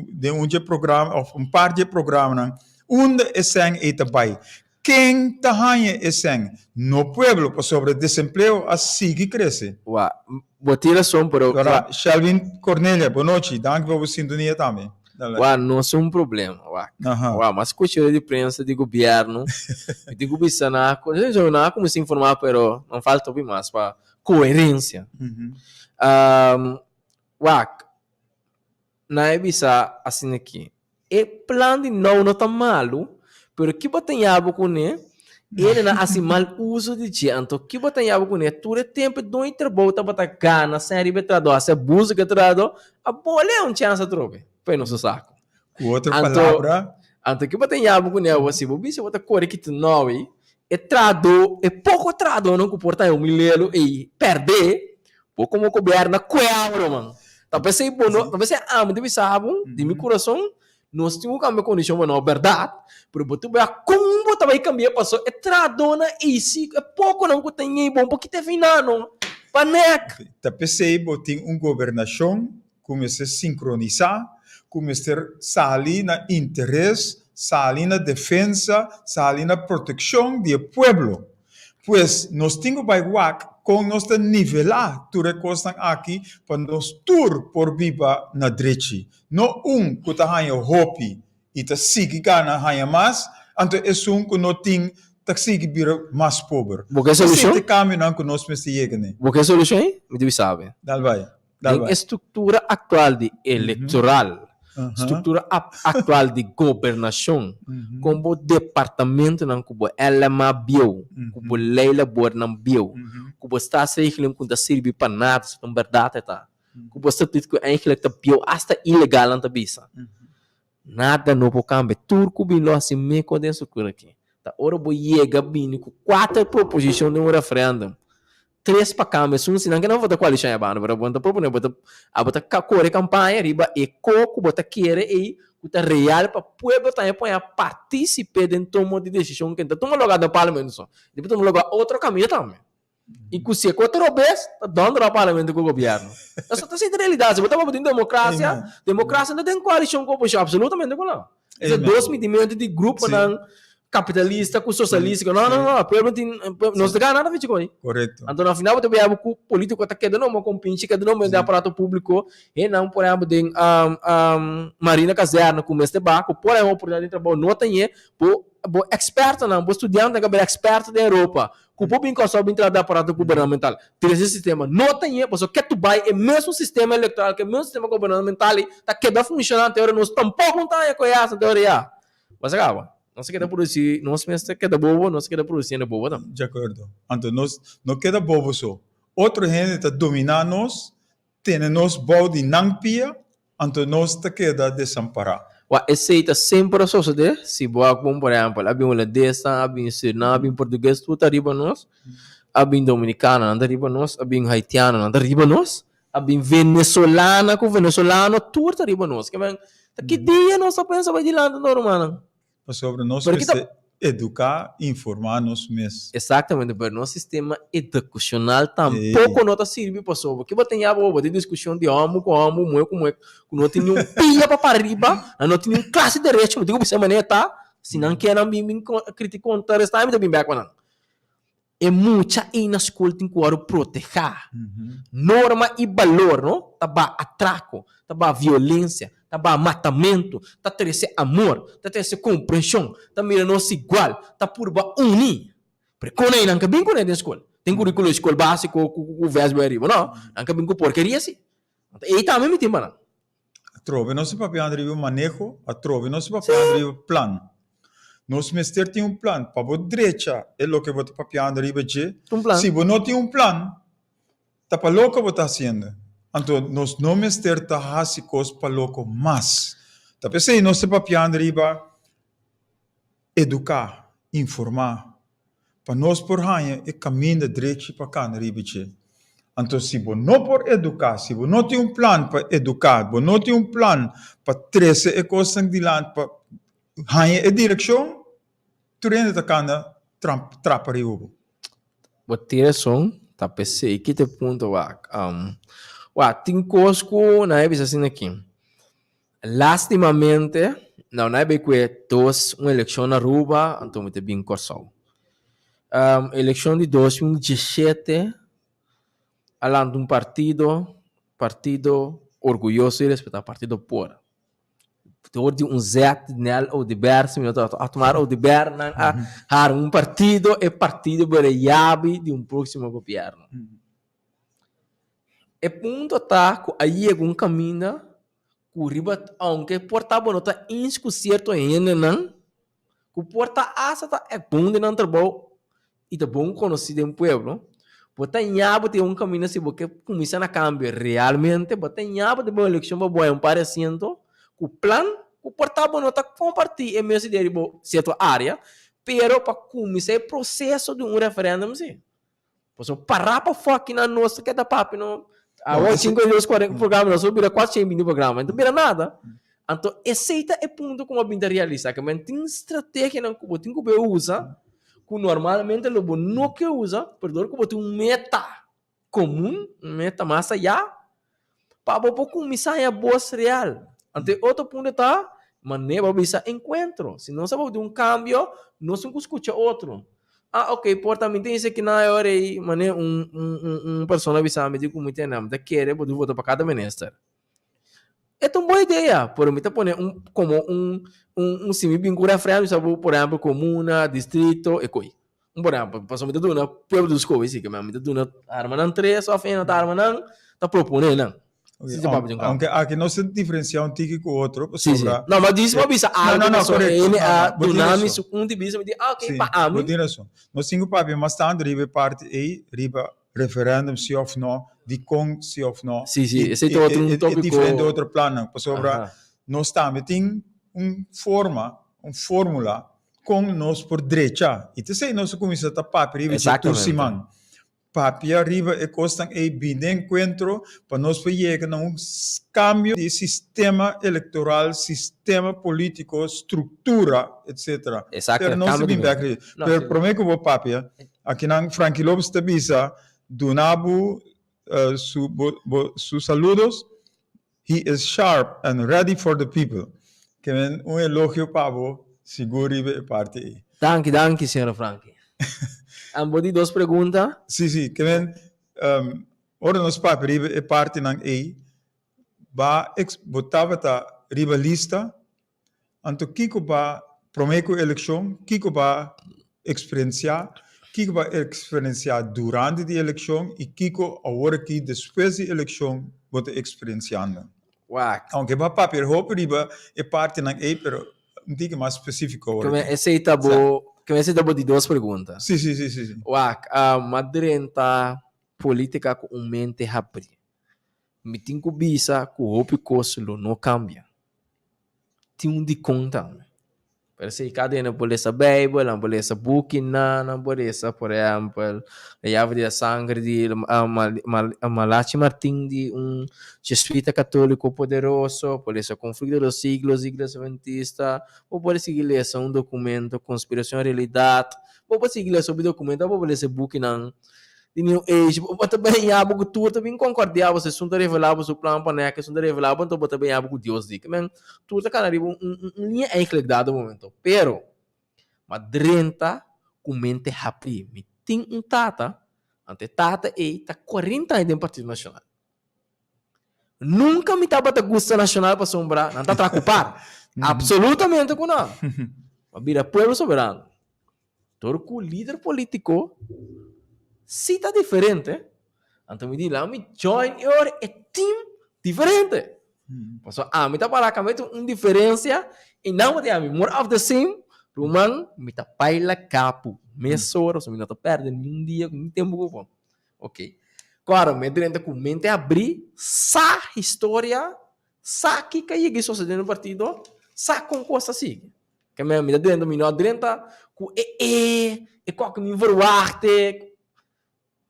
den un dje programa òf un par dje programanan, unda e sèn ei ta bai? Ken ta haña e sèn? No pueblo, pasobra desempleo a sigui krese. Wa, bo tin rason, pero. Dora Shelvin Cornelia, bonochi, danki pa bo sintonia tambe. Wa, no es un problema, wak. Wa, mas skucha di prensa di gobierno, mi tin ku bisa nan, nan a kuminsá informá pero nan falta hopi mas pa koherensia. Wak, nan a bisa asina aki, e plan di nou no ta malu, pero ki bo ta yaba kuné, e nan a hasi mal uso di dje, anto ki bo ta yaba kuné, tur e tempu e doño di trabou tabata gana sèn riba e trahadó, hasi abuso ku e trahadó, a bole un chèns atrobe pa e no su saku. Ku otro palabra. Anto ki bo ta yaba kuné awor, si bo bisa bo ta kore kita nou ei, e trahadó, e poko trahadónan ku por ta haña un milelo ei pèrdè, bo komo gobièrnu a kue awor man. Ta p'esei bo no, ta p'esei ami ta bisa bo di mi kurason, Nos tin ku kambia kondishon pa no bèrdat, pero bo tin ku wak kon bo ta bai kambia paso e trahadónan ei si e pokonan ku ta ñei bon por kita e fina no pa nèk. Ta p'esei bo tin un gobernashon ku mester sinkronisá, ku mester sali na interes, sali na defensa, sali na protekshon di e pueblo. Pues nos tin ku bai wak kon nos ta nivelá tur e kosnan aki pa nos tur por biba na drechi. No un ku ta haña hopi i ta sigui gana haña mas, anto esun ku no tin ta sigui bira mas pober. Bo ke solushon? Esei ta e kambionan ku nos mester yega n'e. Bo ke solushon ei? Mi dibi sabi. Dal bai. Dal Den bai. e struktura aktual di elektoral, struktura aktual di gobernashon, kon bo departamentonan ku bo LMA bieu, ku bo lei labornan bieu, ku bo staatsregeling ku no ta sirbi pa nada, si ta un bèrdat e ta. Ku bo statuut ku eigenlijk ta bieu hasta ilegal nan ta bisa. Nada no por kambia. Tur ku bin lo hasi meko den struktura aki. Ta ora bo yega bini ku kuater proposishon den un referendum, tres pa kambia esun si nan ke nan vota koalishon ya banda pero bo no ta propone bo ta abo ta kore kampaña riba e ko ku bo ta kere ei ku ta real pa pueblo tambe pone a partisipe den tomo di desishon ke no ta tuma loga den parlamento so, e por tuma loga otro kaminda tambe. I ku si e kos ta robes, ta dòndera parlamento ku gobièrnu. Esei ta e realidat. Si bo ta papia di demokrasia, demokrasia no ta den koalishon ku oposishon, absolutamente ku no. Esei dos midimentu di gruponan kapitalista ku sosialista. No, no, no. Pueblo tin, nos ta gana nada fichi ku ei. Korekto. Anto na final bo ta bira ku politiko ta keda nomo kon pinchi, keda nomo den aparato públiko. Hendenan por ehèmpel den Marina Kazèrne ku mester baha ku por ehèmpel oportunidat di trabou no ta ñe, bo bo ekspertonan, bo studiantenan ku a bira eksperto den Europa, Ku por bin Kòrsou bin traha den aparato gubernamental. Trese sistema no ta ñe pasobra ke tu bai e mesun sistema elektoral ku e mesun sistema gubernamental ei ta keda funshoná te ora nos tampoko no ta haña ku e hasi te ora ya. Bo sa kaba. Nos a keda produsí, nos mes ta keda bobo, nos a keda produsiendo bobo tambe. Di akuerdo. Anto nos no keda bobo so. Otro hende ta dominá nos. tene nos bou di nan pia, anto nos ta keda desampará. Wak, esei ta semper a sosodé, si bo a kon, por ehèmpel, a bin hulandesnan, a bin sürnam, a bin portugues, tur ta riba nos, a bin dominikanonan ta riba nos, a bin haitianonan ta riba nos, a bin venezolana ku venezolano, tur ta riba nos. Ke men, ta ki dia nos ta pensa bai dilanti no, rumannan? Pasobra nos Pero kita mester eduká, informá nos mes. Exactamente, pero nos sistema educacional tampoco no ta sirbi pasobra ki bo tin ya bo tin discusion di homber cu homber, muhe cu muhe, cu no tin ni un pia pa para riba, nan no tin ni un clase di derecho, mi tin cu bisa e manera ta, si nan kier nan bin bin critica contraresta mi ta bin bek pa nan. E mucha ei na skol tin ku wòrdu protehá. Norma i balor, no, ta baha atrako, ta baha violensia, ta baha matamentu, ta trese amor, ta trese komprenshon, ta mira nos igual, ta purba uni. Pero kon ei nan ka bin kuné den skol? Den kurikulo di skol básiko ku ku vsbo ariba, no. Nan ka bin ku porkeria si. Anto ei tambe mi tin pa nan. Atrobe nos ta papiando riba maneho, atrobe nos ta papiando riba plan. Nos mester tin un plan pa bo drecha e loke bo ta papiando riba dje. Un plan. Si bo no tin un plan, ta pa loko bo ta hasiendo. Anto nos no mester ta hasi kos pa loko mas. Ta p'esei nos ta papiando riba eduká, informá, pa nos por haña e kaminda drechi pa kana riba dje. Anto si bo no por eduká, si bo no tin un plan pa eduká, bo no tin un plan pa trese e kosnan dilanti pa haña e direkshon, tur hende ta kanda trapa riba bo. Bo tin rason, ta p'esei ki ta e punto wak. Wak, tin kos ku nan a bisa asina aki. Lastimamente, nou na e bay kue dos un elekshon na Aruba, anto mi ta bin Kòrsou. Elekshon di 2017 a lanta un partido, partido orguyoso i respetá, partido por. Dor di un zet di Nel Oduber, si mi no ta Otmar Oduber, nan a harma un partido, e partido bira yabi di un próksimo gobièrnu. E punto ta ku a yega un kaminda ku riba ounke por ta bo no ta eens ku sierto hendenan ku por ta asta ta e bon den nan trabou i ta bon konosí den pueblo, bo ta ña bo tin un kaminda si bo ke kuminsá na kambio realmente bo ta ña bo ta bai un elekshon pa bo haña un par di asiento ku plan ku por ta bo no ta kompartí e mes idea riba sierto área pero pa kuminsá e proseso di un referèndum si. Pasobra pará pa fucking nan nos ta keda papia no. Awor 52 40 programa nos bira 420 programa, no bira nada. Anto esei ta e punto ku bo a bin ta realisa ke men tin strategianan ku bo tin ku bo usa ku normalmente lo bo no ke usa, pero dor ku bo tin un meta komun, un meta mas ayá, Pa bo por kuminsá haña bos real. Anto e otro punto ta, manera bo bisa enkuentro. Si nos a papia di un kambio, nos tin ku skucha otro. Ah, ok, por ta mi ta hisa kinan e ora ei, manera un un un persona bisa mi di ku mi tene, mi ta kere bo di vota pa kada minister. E ta un bon idea, pero mi ta pone un komo un un si mi bin ku referendum, mi sa bo por ehempel komuna, distrito, e koi. Un por ehempel, pasobra mi ta duna pueblo di skobi si ke mi ta duna armanan tres of ena ta armanan ta propone nan. Si ta papia di un kambio. Aunke aki nos ta diferencia un tiki ku otro pasobra. No, ma dis bo bisa algo pasobra ene a duna mi su punto di bista mi di ah ok pa ami. Bo tin rason. Nos tin ku papia mas tantu riba e parti ei riba referendum si of no, dikon si of no. Si si, esei ta otro un topiko. E diferente otro plannan pasobra nos tambe tin un forma, un formula Kon nos por drecha? I ta esei nos a kuminsá ta papia riba dje tur siman. Papia riba e kosnan ei bini den enkuentro pa nos por yega na un kambio di sistema elektoral, sistema polítiko, struktura, etsetera. Pero nos ta bin bèk riba. Pero promé ku bo papia, akinan Frankie Lopez ta bisa, duna bo su bo su saludos. He is sharp and ready for the people. Ke men un elogio pa bo sigur riba e parti ei. Danki, danki, señora Frankie. An bo di dos pregunta? Sí, sí. Ke men, ora nos papia riba e partinan ei, ba ex, bo tabata riba lista, Anto kiko ba prome ku elekshon, kiko ba eksperensiá, kiko ba eksperensiá durante di elekshon i kiko awor aki despues di elekshon bo ta eksperensiando. Wak. Aunke bo a papia hopi riba e partinan ei, pero un tiki mas spesífiko awor aki. Esei ta bo, esei ta bo di dos pregunta. Sí, sí, sí, sí. Wak, m'a drenta polítika ku un mente habrí. Mi tin ku bisa ku hopi kos lo no kambia. Tin un dikon tambe. Pero si kada hende por lesa Beibel, nan por lesa bukinan, nan por lesa por ehèmpel La llave de la sangre di Malachi Martin di un jesuita katóliko poderoso, por lesa Conflicto de los Siglos di Iglesia Adventista, bo por sigui lesa un dokumento Konspirashon Realidat, bo por sigui lesa hopi dokumento, bo por lesa e bukinan di New Age, bo ta baña bo ku tur ta bin konkordiá bo, si esun ta revelá bo su plan pa nèk, esun ta revelá bo, anto bo ta baña bo ku Dios di. Ke men tur ta kana riba un un liña eigentlik dado momento. Pero, m'a drenta ku mente habrí. Mi tin un tata, anto e tata ei ta kuarenta aña den Partido Nashonal. Nunka mi tabata gusta Nashonal pasobra nan ta traha ku par. Absolutamente ku nan. M'a bira Pueblo Soberano. Dor ku lider polítiko si ta diferente, anto mi di laga mi join e ora e team diferente. Pasobra ami ta para kambia tin un diferensia i nan bo ta yama mi more of the same, ruman mi ta baila kapu mesora pasobra mi no ta pèrdè niun dia ni tempu ku bo. Ok, kòrda mi a drenta ku mente abrí, sa historia, sa kiko a yega i sosodé den partido, sa kon kos ta sigui. Ke men mi ta drenta, mi no a drenta ku e e, e kòke mi verwachtte.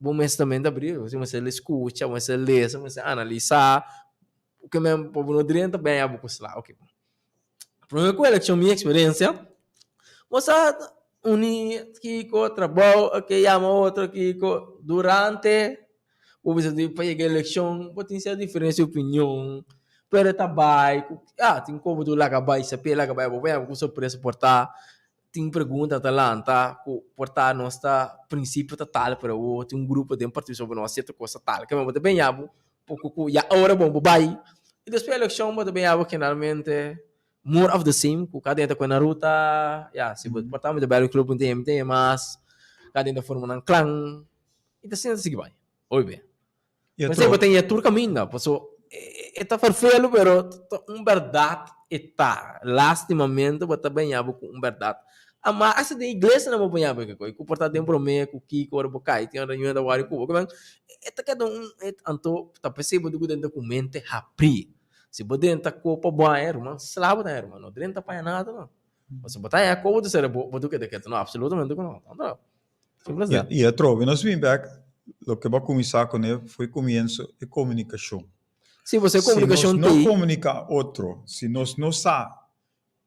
Bo mester mente abrí, bo mester skucha, bo mester lesa, bo mester analisá. Ke men pa bo no drenta ben ya bo ku sla. Oke. Promé ku elekshon mi eksperensia, bo sa uni kiko, trabou, oke yama otro kiko. Durante Bo bisa di pa yega elekshon bo tin sierto diferensia di opinion, pero e ta bai ku ya tin komo tu laga bai sapia laga bai bo por ku sorpresa por ta tin pregunta ta lanta ku por ta nos ta prinsipio ta tal pero awor tin un grupo den partido so bo no a sierto kosa tal ke bo ta benya bo poko ku ya ora bon bo bai i despues elekshon bo ta benya bo generalmente more of the same ku kada hende ta kue na ruta ya si bo por ta mi ta bai club mi ta mi ta mas kada hende ta forma nan klan. I ta asina ta sigui bai. Oy be. I Pensei otro, bo ten tur caminda, paso e ta ferfelu pero ta un berdad e ta. Lastimamente bo ta baña bo cu un berdad. Ama hasta den iglesia nan bo baña bo kiko. Cu por ta den prome cu kiko ora bo cay tin ora ñuda wari cu bo. Kimen e ta keda un anto ta pesey bo tin cu drenta cu mente habri. Si bo drenta copa bo haña ruman sla bo ta haña ruman. No drenta pa haña nada no. Pasobra bo ta haña copa bo ta sera bo bo ta keda ketu no absolutamente cu no. I atrobe nos bin bek, loke bo a kuminsá kuné foi kumienso e komunikashon. Si bo e komunikashon Si nos no komuniká otro, si nos no sa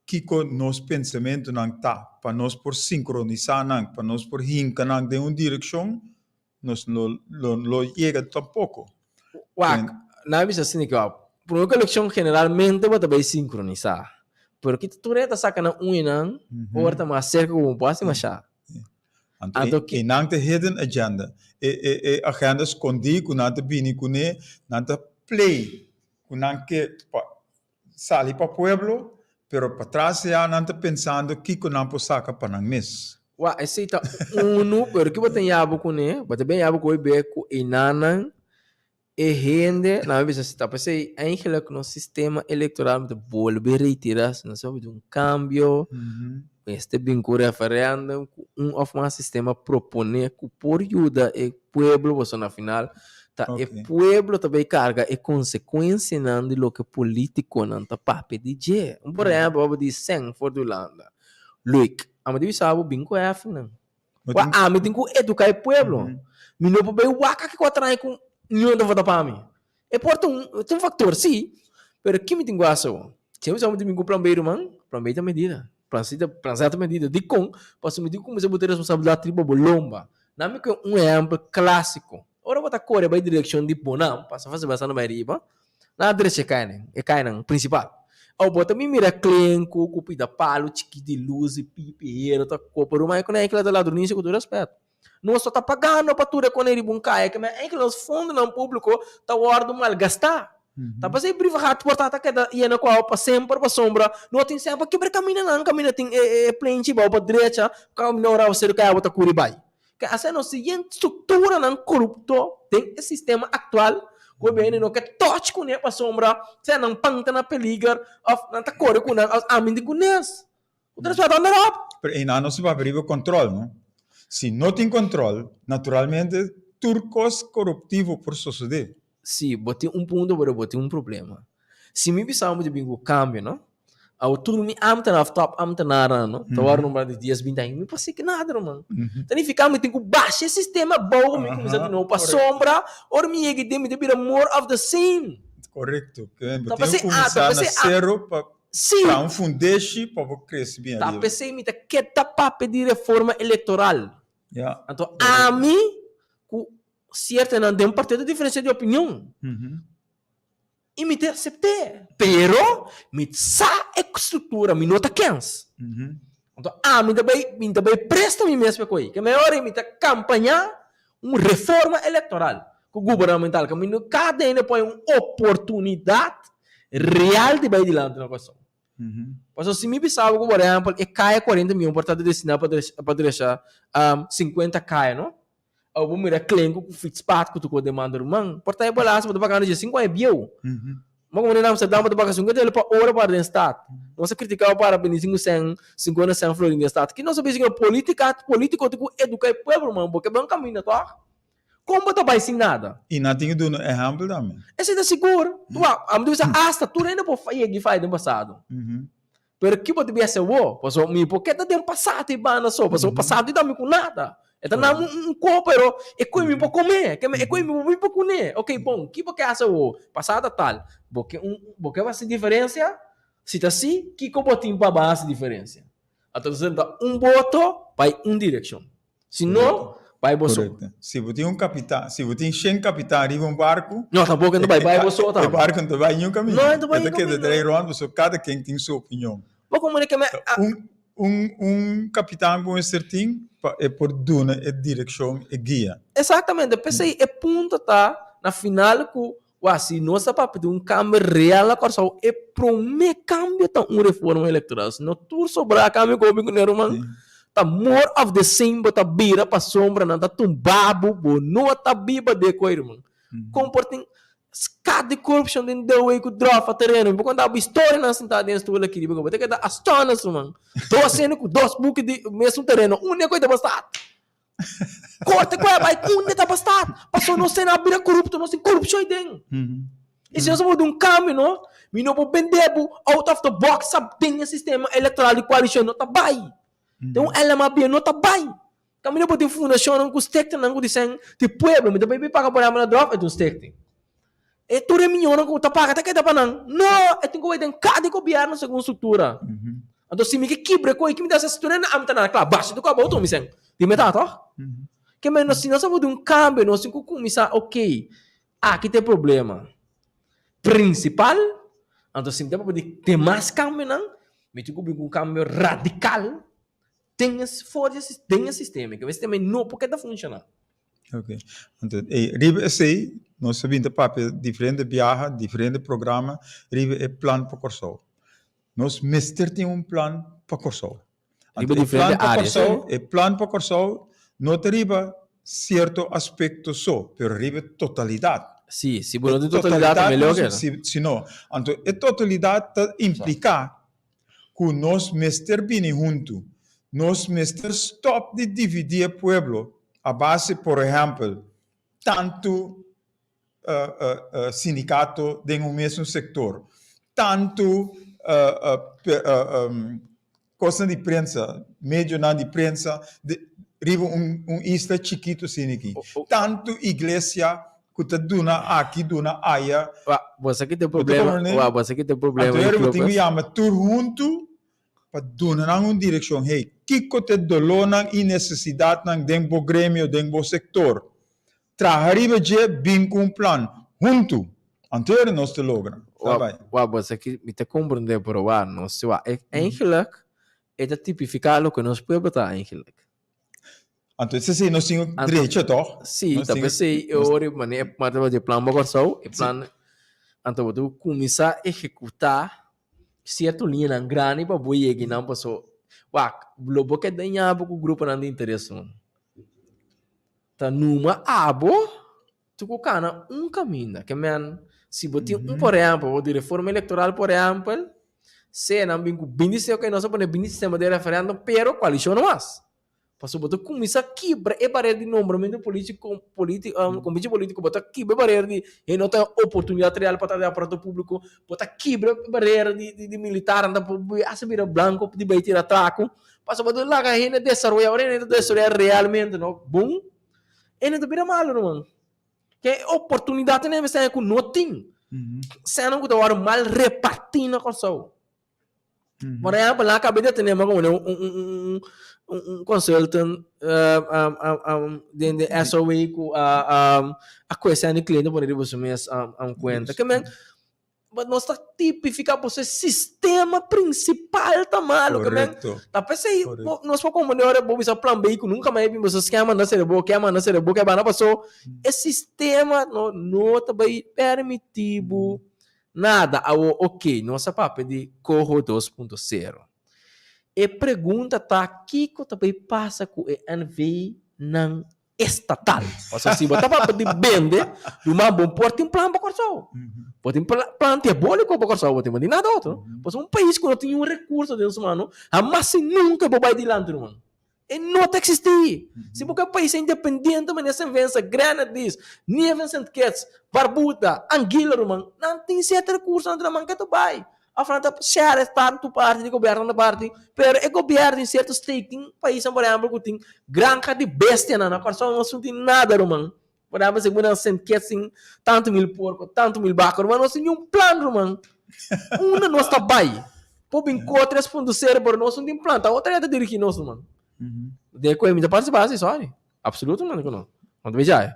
kiko nos pensamentunan ta pa nos por sinkronisá nan, pa nos por hinka nan den un direkshon, nos no lo yega tampoko. Wak, nan a bisa asina ke wak, promé ku elekshon generalmente bo ta bai sinkronisá, pero kita tur e ta saka nan uñanan ora ta mas serka ku bo por hasi mashá. Anto e nan ta hidden agenda, e e e agenda skondí ku nan ta bini kuné, nan ta play ku nan ke pa sali pa pueblo, pero patras ya nan ta pensando kiko nan por saka pa nan mes. Wak, esei ta unu, pero ki bo ta yaba kuné? Bo ta bin yaba ku hopi be ku e nannan E hende, nan a bisa si ta p'esei eigenlijk nos sistema electoral mester bolbe retira si nos a pidi un cambio, mester bin cu referendum cu un of mas sistema propone cu por yuda e pueblo pasobra na final ta e pueblo ta bay carga e consecuencianan di loke politiconan ta papia di dje. Un por ehempel bo a di sèn for di Hulanda, Luik, amo di bisa bo bin cu hefnan. Wak ami tin ku eduká e pueblo. Mi no por bai wak aki ku a traha ku niun ta vota pa mi. E por ta un, ta un faktor sí, pero ki mi tin ku hasi awor? Si mi sa mi tin ku plan B ruman, plan B ta medida, plan C ta, plan Z ta medida. Dikon? Pasobra mi tin ku kuminsá buta responsabilidat riba bo lomba. Nan mi kue un ehèmpel klásiko. Ora bo ta kore bai direkshon di Bonam, pasa fasi bastante bai riba, Nan a drecha e kainan, e kainan prinsipal. Awo bo ta bin mira klenku ku pida palu chikit di lus di pipi hero ta kopa ruman e konai kila ta ladronisia ku tur respet. Nos no ta pagando pa tur e konai riba un kaya ke men enkele nos fondonan publiko ta wordo malgastá. Ta pasei brivagat por ta ta keda yena ku awa pa semper pasobra no tin semper kibra kamindanan kaminda tin e plenchi bou pa drecha kaminda ora awaseru kai awa ta kuri bai. Ke hasi nos siguiente strukturanan korupto den e sistema aktual ku e bini no ke touch kuné pasobra sea nan pan ta na peliger òf nan ta kore ku nan òf ami di kunes. Ku ta respeta onderop. Pero einan nos ta papia riba kòntròl, no? Si no tin kòntròl, naturalmente tur kos koruptivo por sosodé. Si, bo tin un punto pero bo tin un problema. Si mi bisa bo di bin ku kambio, no? Awo tur mi ambtenaar of top ambtenaarnan, no? Ta wòrdu nombrá di dies, binti aña. Mi por siki nada, ruman. Ta nifiká mi tin ku basha e sistema abou ku mi kuminsá di nobo. Pasobra ora mi yega den mi ta bira more of the same. Korekto. Bo tin ku kuminsá na sero pa traha un fundeshi pa bo krese bien ariba. Ta p'esei mi ta keda papia di reforma elektoral. Anto ami ku siertonan den partido ta diferensia di opinion. I mi ta asept'é. Pero mi sa e struktura, mi no ta kens. Anto ami ta bai, mi ta bai presta mi mes pa koe. Ke mehor mi ta kampañá un reforma elektoral ku gubernamental kaminda kada hende por haña un oportunidat real di bai dilanti na Kòrsou. Pasobra si mi bisa bo ku por ehèmpel e kaya kuarenta mion por ta destiná pa drecha sinkuenta kaya no, Awo bo mira klenku ku fietspaat ku tuko demanda ruman. Por ta e balansa bo ta pagando dje sinku aña bieu. Ma komo na Amsterdam bo ta paga 50 euro pa ora para den stad. Nos a kritika bo para bini sinku sen, 50 sen florin den stad. Ki nos a bisa ku politika, politiko tin ku eduka e pueblo ruman. Bo ke bai un kaminda tòg? Kon bo ta bai sin nada? I nan tin ku duna ehèmpel tambe. Esei ta sigur. Wak, ami ta bisa asta tur hende por yega i faya den pasado. Pero ki bo ta biasa awor? Pasobra mi por keda den pasado i banda so, pasobra pasado i da mi ku nada. E ta na mi un ko, pero e koe mi por kome, e koe mi por bin por kuné. Ok, bon, ki bo ke hasi awor? Pasado ta tal. Bo ke un, bo ke hasi diferensia? Si ta si, kiko bo tin pa bo hasi diferensia? Anto ta un boto bai un direkshon. Si no, bai bo so. Correcto. Si bo tin un capitan, si bo tin shen capitan riba un barco. No, tampoco no ta bai, bai bo so tambe. E barco no ta bai niun caminda. No, e no ta bai niun caminda. E ta keda drei rond, pasobra cada ken tin su opinion. Bo como de ke me. Un, un, un capitan bo mester tin pa e por duna e direccion, e guia. Exactamente. P'esei e punto ta na final cu, wak, si nos ta papia di un cambio real na Corsou, e prome cambio ta un reforma electoral. Si no tur sobra cambio cu hopi cu ne ruman, ta more of the same bo ta bira pasobra nan ta tumba bo, bo no ta biba de koe ruman. Kon por tin skat di corruption den de way ku drop a tereno. Mi por konta bo historianan sintá den stoel aki riba bo ta keda astonished ruman. Dos hende ku dos buki di mesun tereno, un e koe ta basta. Korte koe a bai unda ta basta. Pasobra nos a bira korupto, nos tin korupshon ei den. I si nos a por un kambio no, mi no por bende bo out of the box sa den e sistema elektoral di koalishon no ta bai. Den un LMAB no ta bai. Kaminda bo tin fundashonnan ku stektenan ku disen di pueblo mi ta bai paga por ehempel na dròf e ta un stekting. E tur e miñonnan ku ta paga ta keda pa nan. No! E tin ku bai den kada gobièrnu segun struktura. Anto si mi ke kibra e kos ki mi ta hasi tur hende ami ta nada kla basha di kòp outo mi sen di meta tòg. Ke men si nos a por di un kambio nos tin ku kuminsá oke aki ta e problema prinsipal anto si mi ta papia di demas kambionan mi tin ku bin ku un kambio radikal den e for di den e sistema ke sistema no por keda funshoná. Ok, anto ey riba esey nos a bin ta papia diferente biaha, diferente programa riba e plan pa Kòrsou. Nos mester tin un plan pa Kòrsou. Riba Anto e plan diferente pa áreas. Kòrsou, e plan pa Kòrsou no ta riba sierto aspekto so, pero riba e totalidat. Sí, si bo no E tin totalidat totalidat tambe lo nos keda. si si no. Anto e totalidat ta impliká ku nos mester bini huntu. Nos mester stòp di dividí e pueblo a base, por ehèmpel, tantu sindikato den un mesun sektor, tantu kosnan di prensa, medionan di prensa riba un isla chikitu asina aki, tantu iglesia ku ta duna aki, duna aya. Wa, bo sa ki ta e Bo ta problema, comprende? wa, bo sa ki ta e problema Anto di ora bo tin ku Clubhouse? yama tur huntu pa duna nan un direkshon. Hey, kiko ta e dolónan i nesesidatnan den bo gremio, den bo sektor? Traha riba dje, bin ku un plan huntu. Anto ora nos ta logra. Sa Wa, bai. wa, bo sa ki mi ta comprende, pero wa, no si wa. E, eigenlijk, e ta tipifiká loke nos pueblo ta eigenlijk. Anto esei nos tin Anto, drecho toch? Sí, Nos ta tin p'esei e nos ora mane e parte di plan pa Kòrsou, e sí. plan anto bo tin ku kuminsá ehekutá sierto liñanan grandi pa bo yega einan paso wak lo bo ke daña bo ku gruponan di interes no. Ta numa abo tin ku kana un kaminda ke men si bo tin un por ehèmpel bo di reforma elektoral por ehèmpel sea nan bin ku binti oke nos a pone binti sistema di referèndum pero koalishon no mas. Pasobra bo ta kuminsá kibra e barera di nombramentu polítiko, kombichi polítiko, bo ta kibra e barera di e no ta oportunidat real pa ta den aparato públiko, bo ta kibra e barera di militarnan ta por hasta bira blanko di bai tira atrako, pasobra bo ta laga hende desaroyá, ora hende ta desaroyá realmente no bon, hende ta bira malu ruman. Ke oportunidatnan mester ku no tin, sènnan ku ta wòrdu mal repartí na Kòrsou. Por ehempel, nan a caba di detené mi como un un un un consultant den den SOA cu a a cuestiona di cliente pone riba su mes cuenta. Ke men, but nos ta tipifica pasobra e sistema principal ta malo. Ke men, ta pesey nos por comprende ora bo bisa plan B cu nunca mas e bin pasobra scammer na sere bo, scammer na sere bo, ke banda paso e sistema no no ta bay permiti bo Nada, awor ok, nos a papia di Coho 2.0. E pregunta ta kiko ta bay pasa ku e NV-nan estatal? Pasobra si bo ta papia di bende, ruman bo por tin plan pa Kòrsou. Bo tin plan diabóliko pa Kòrsou, bo tin, bo tin nada otro. Pasobra un pais ku no tin un rekurso den su mano, hamas i nunka bo bay dilanti ruman. E no ta eksistí. Si bo ke pais independiente manera Saint Vincent, Grenadines, Nevis Saint Kitts, Barbuda, Anguilla ruman, nan tin sierto rekursonan nan ke ta bai. Of nan ta share tantu parti di gobièrnu tantu parti, pero e gobièrnu di sierto state tin paisnan por ehèmpel ku tin granja di bestianan, na Kòrsou nos no tin nada ruman. Por ehèmpel segun nan Saint Kitts tin tantu mil porko, tantu mil baka ruman, nos tin un plan ruman. Unda nos ta bai? Por bin ko 3.0 pero nos no tin plan, ta otro ta dirigi nos ruman. De ku mi ta partisipá si, sorry. Absolutamente ku no. No ta bisa e.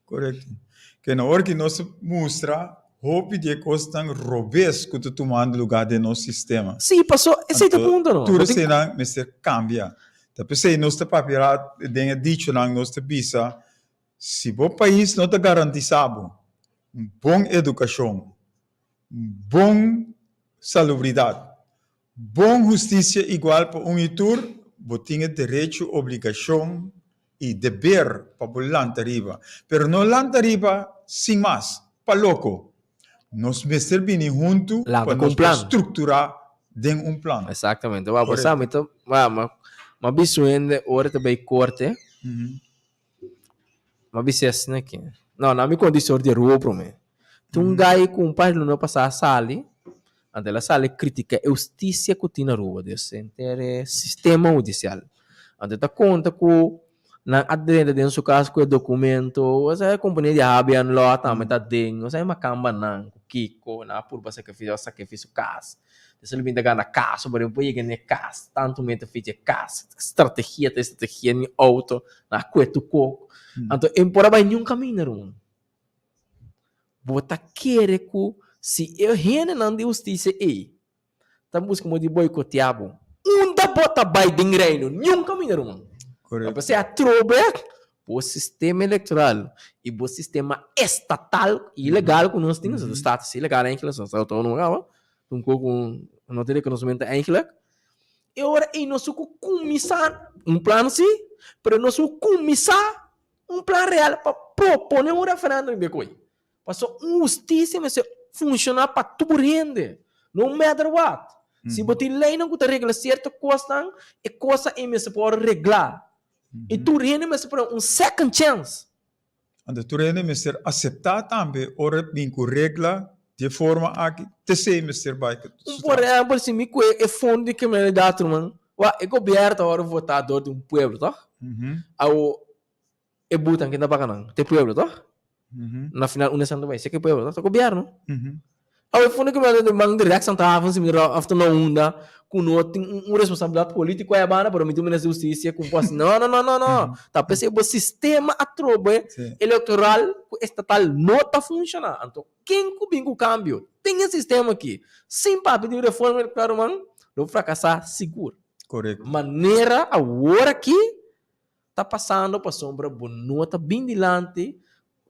Korekto. Ke na ora ki nos mustra hopi di e kosnan robes ku ta tumando lugá den nos sistema. Sí, paso esei ta punto no. Tur eseinan mester kambia. Ta p'esei nos ta papia den e dichonan nos ta bisa si bo pais no ta garantisa bo un bon edukashon, un bon salubridat, bon hustisia igual pa un i tur, bo tin e derecho, obligashon i deber pa bo lanta riba. Pero no lanta riba sin mas, pa loko. Nos mester bini huntu Lanta pa ku un nos por plan. strukturá den un plan. Exactamente. Wak, bo Korekto. sa, mi ta, wak, ma, ma bisu hende ora ta bai korte, ma bisa asina aki. No, na mi konta historia di Aruba promé. Tin un guy ku un par di luna pasá a sali, anto el a sali kritika e hustisia ku tin na Aruba, dus henter e sistema hudisial. Anto e ta konta ku Nan a drenta den su cas cu e documento, osea e compania di HBN Law tambe ta den, osea e macamba nan cu kico, nan a purba sacrificio, a sacrificio su cas, despues lo bin ta gana caso, pero por yega n'e cas, tanto mester ficha e cas, strategia ta strategia, ni auto, nan a cue tur coco, anto e por a bay niun caminda ruman. Bo ta kere cu si e hendenan di husticia ey ta buska modo di boicotea bo. Unda bo ta bai den Reino? Niun caminda ruman. Correcto. P'esei atrobe bo sistema electoral y bo sistema estatal ilegal cu nos tin, nos status ilegal eigenlijk, nos ta autonomo caba, un poco no tin reconocimento eigenlijk. E ora ey nos cu cuminsa un plan si, pero nos cu cuminsa un plan real pa propone un referendum riba e coy. Pasobra un hustisia mester funshoná pa tur hende, no matter what. Si bo tin leinan ku ta regla sierto kosnan, e kosnan ei mester por reglá. I tur hende mester por un second chance. Anto tur hende mester aseptá tambe ora bin ku regla di e forma aki, t'esei mester bai ku Un por ehèmpel, si mi kue e fondo di kriminalidat, ruman, wak, e gobièrnu ta wòrdu votá dor di un pueblo, tòg? Awo, E butan ken ta paga nan? Te pueblo, toch? Na final unda esnan ta bai? Si ke pueblo, toch? Ta gobierno. Awe fondo ke manda man di rechts aan tafel si mira of ta na unda ku no tin un responsabilidad politico aya banda pero mi tin minister di husticia ku por hasi no no no no no ta p'esei bo sistema atrobe electoral ku estatal no ta funciona anto ken ku bin ku cambio den e sistema aki sin papia di reforma electoral ruman lo fracasa sigur manera awor aki ta pasando pasobra bo no ta bin dilanti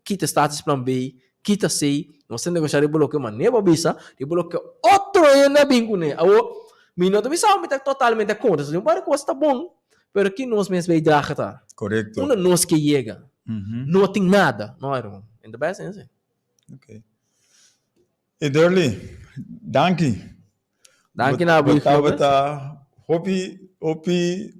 kita status plan B, kita C, nos ta negosha riba loke manera bo a bisa, riba loke otro hende a bin kuné. Awor, mi no ta bisa mi ta totalmente kontra, un par di kos ta bon, pero ki nos mes bijdrage ta? Korekto. Unda nos ke yega? No tin nada. No, hermano. En ta bai asina si. Ok. Ederly, danki. Danki na bo, Bo tabata hopi, hopi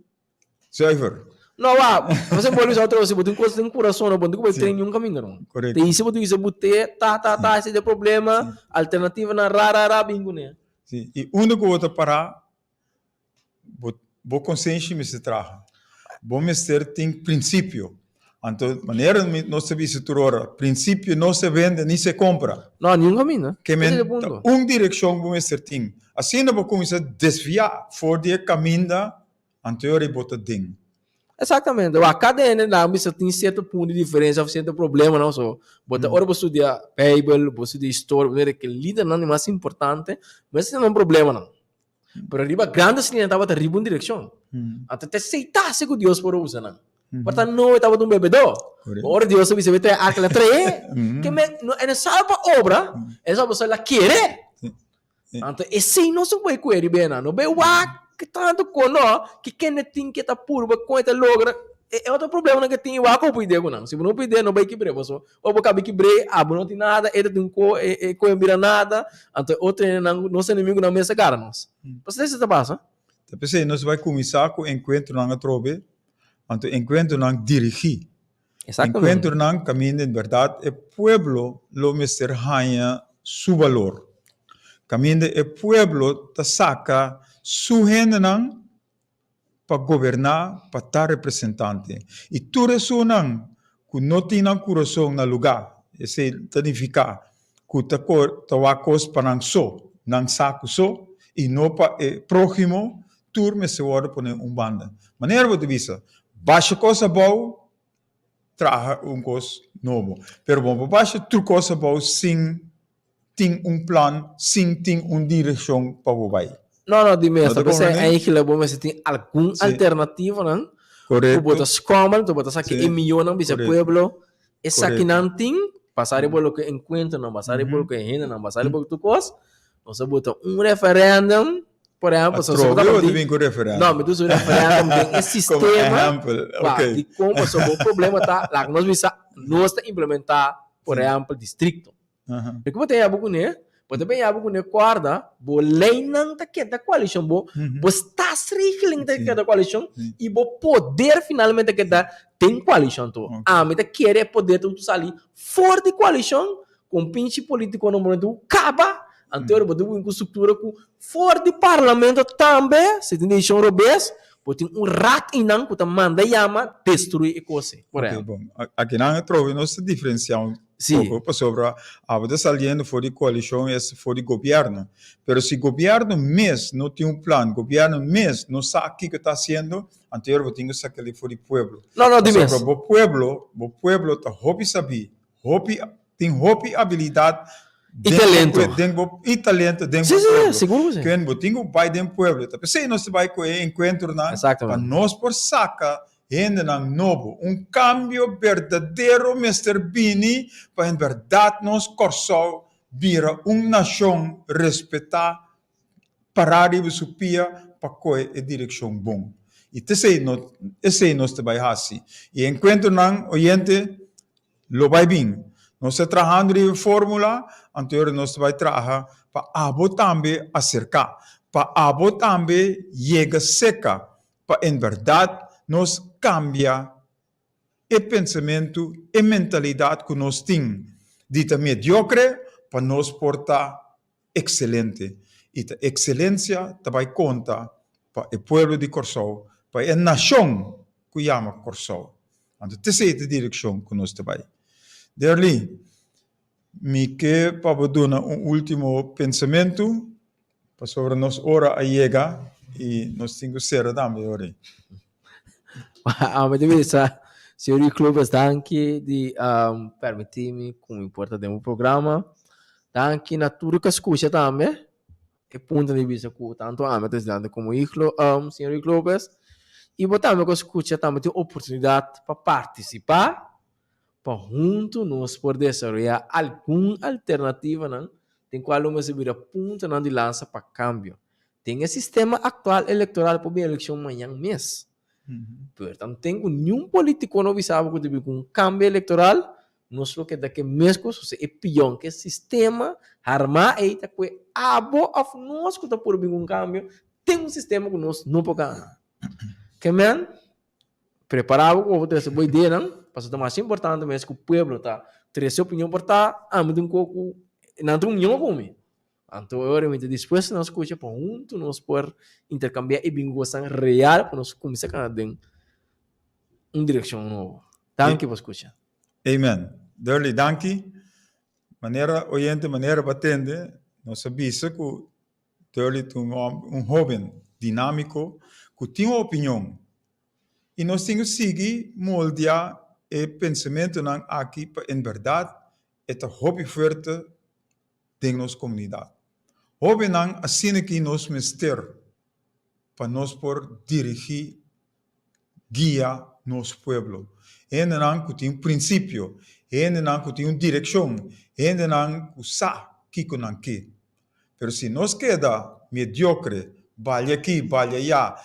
Zuiver. No, wa, você pode usar outra, se botin coisa tem coração, não botin como tem nenhum caminho não. Correcto. Tem se botin se bote, tá tá tá, esse é problema, alternativa na ra ra ra bingo né. Si. I unda ku bo ta pará, bo, bo konsenshi mester traha. Bo mester tin prinsipio. Anto, manera mi, nos ta bisa tur ora, prinsipio no se bende ni se kompra. No, niun kaminda. Ke Ese men es e ta punto. un direkshon bo mester tin. Asina bo kuminsá desviá for di e kaminda Anto e ora ei bo ta den. Exactamente. Wak, cada hende nan bisa tin cierto punto di diferencia of cierto problemanan so. Bo ta ora bo studia Bijbel, bo studia historia, bo mira ke lidernan di mas importante mester tin nan problemanan. Pero riba grandes liña tabata riba un direccion. Anto ta esei ta hasi ku Dios por usa nan. Por ta Noe tabata un bebedó. Ora Dios a bisa bo trae arka, el a trae. Ke men, no, e no sabe pa obra, e no sabe pasobra el a kere. Anto esei no su bai kue riba nan. No bai wak ke tantu ko no, ke kende tin ke ta purba kon e ta logra. E e otro problemanan ke tin i wak hopi idea ku nan. Si bo no hopi idea no bai kibr'é paso ora bo kaba kibr'é abo no tin nada, e ta tin ko e e ko e bira nada. Anto e otro hendenan nos enemigunan mes ta gara nos. Pasobra esei ta pasa. Ta p'esei nos bai kuminsá ku enkuentronan atrobe, anto enkuentronan dirigí. Enkuentronan kaminda en bèrdat e pueblo lo mester haña su balor. Kaminda e pueblo ta saka su hendenan pa goberná, pa ta representante. I tur esunnan ku no tin nan kurason na lugá, esei ta nifiká ku ta ta wak kos pa nan so, nan saku so, i no pa e próhimo, tur mester wòrdu pone un banda. Manera bo ta bisa, basha kos abou, traha un kos nobo. Pero bo no por basha tur kos abou sin tin un plan, sin tin un direkshon pa bo bai. No, no, di mes. No ta P'esei komprendé? eigenlijk bo mester tin algun alternativonan ku bo ta Korekto. skommel, anto bo ta saki e mionnan bisa pueblo, Esakinan tin, basá riba loke enkuentronan, basá riba loke hendenan, basá riba tur kos, nos a bota un referèndum, por ehèmpel, so Atrobe ta bo ta di bin ku referèndum? No, mi ta usa un referèndum den e Komo sistema ehèmpel, pa oké. dikon pasobra bo problema ta, laga nos bisa, nos ta implementá, por ehèmpel, distrikto. Loke bo ta yaba kuné, bo ta bin yaba kuné kòrda, bo leinan ta keda koalishon, bo bo staatsregeling ta keda koalishon i bo poder finalmente ta keda den koalishon tur. Ami ta kere e poder ta sali for di koalishon ku un pinchi politikonan por tur kaba, anto bo ta bin ku struktura ku for di parlamento tambe si tin desishon robes, bo tin un rat einan ku ta manda yama destruí e kos ei, por ehèmpel. Bon, akinan atrobe nos ta diferensiá un Sí. poco, pasobra abo ta saliendo for di coalicion es for di gobierno. Pero si gobierno mes no tin un plan, gobierno mes no sa kico ta haciendo, anto bo tin cu sacali for di pueblo. No, no, di mes. Pasobra bo pueblo, bo pueblo ta hopi sabí, hopi, tin hopi habilidad I talento. Den bo, i talento den Sí, bo sí, pueblo. sigur ku sí. Ken bo tin ku bai den pueblo. Ta p'esei nos ta bai ku e enkuentronan pa nos por saka hendenan nobo. Un kambio berdadero mester bini pa en bèrdat nos Kòrsou bira un nashon respetá, pará riba su pia pa kohe e direkshon bon. I t'esei no esei nos ta bai hasi. I e enkuentronan, oyente, lo bai bin. Nos ta trahando riba e fórmula, anto ora nos ta bai traha pa abo tambe aserká, pa abo tambe yega seka pa en bèrdat nos kambia e pensamentu, e mentalidat ku nos tin di ta mediokre pa nos por ta ekselente. I ta ekselensia ta bai konta pa e pueblo di Kòrsou, pa e nashon ku yama Kòrsou. Anto t'esei ta e direkshon ku nos ta bai. Derly, mi ke pa bo duna un último pensamentu Pasobra nos ora a yega i nos tin ku sera tambe ora ei. Ami ta bisa señor Rick Lopez danki di permiti mi ku mi por ta den bo programa. Danki na tur ku a skucha tambe e punto di bista ku tantu ami presidente komo señor Rick Lopez. I bo tambe ku a skucha tambe tin oportunidat pa partisipá pa huntu nos por desaroyá algun alternativanan den kual lo mester bira puntonan di lansa pa kambio den e sistema aktual elektoral por bin elekshon mañan mes. Pero tanten ku niun politiko no bisa bo ku ta bin ku un kambio elektoral, nos lo keda ke mes kos, osea e pion ke sistema harmá ei ta kue abo òf nos ku ta por bin ku un kambio den un sistema ku nos no por gana. Ke men? Prepará bo ku bo por trese bo ideanan, pasobra ta mas importante mes ku pueblo ta trese opinion por ta ami ta un kos ku nan ta un mihó ku mi. Anto e ora mi ta dispuesto na skucha pa huntu nos por interkambiá i bin ku kosnan real pa nos kuminsá kana den un direkshon nobo. Danki pa skucha. Amen. Durley, danki. Manera oyente, manera bo a tende, nos a bisa ku Durley ta un un hoben dinámiko ku tin un opinion i nos tin ku sigui moldia e pensamentunan aki pa en bèrdat e ta hopi fuerte den nos komunidat. Hóbennan asina ki nos mester pa nos por dirigí, guia nos pueblo. Hendenan ku tin prinsipio, hendenan ku tin un direkshon, hendenan ku sa kiko nan ke. Pero si nos keda mediokre, balia aki, balia ayá,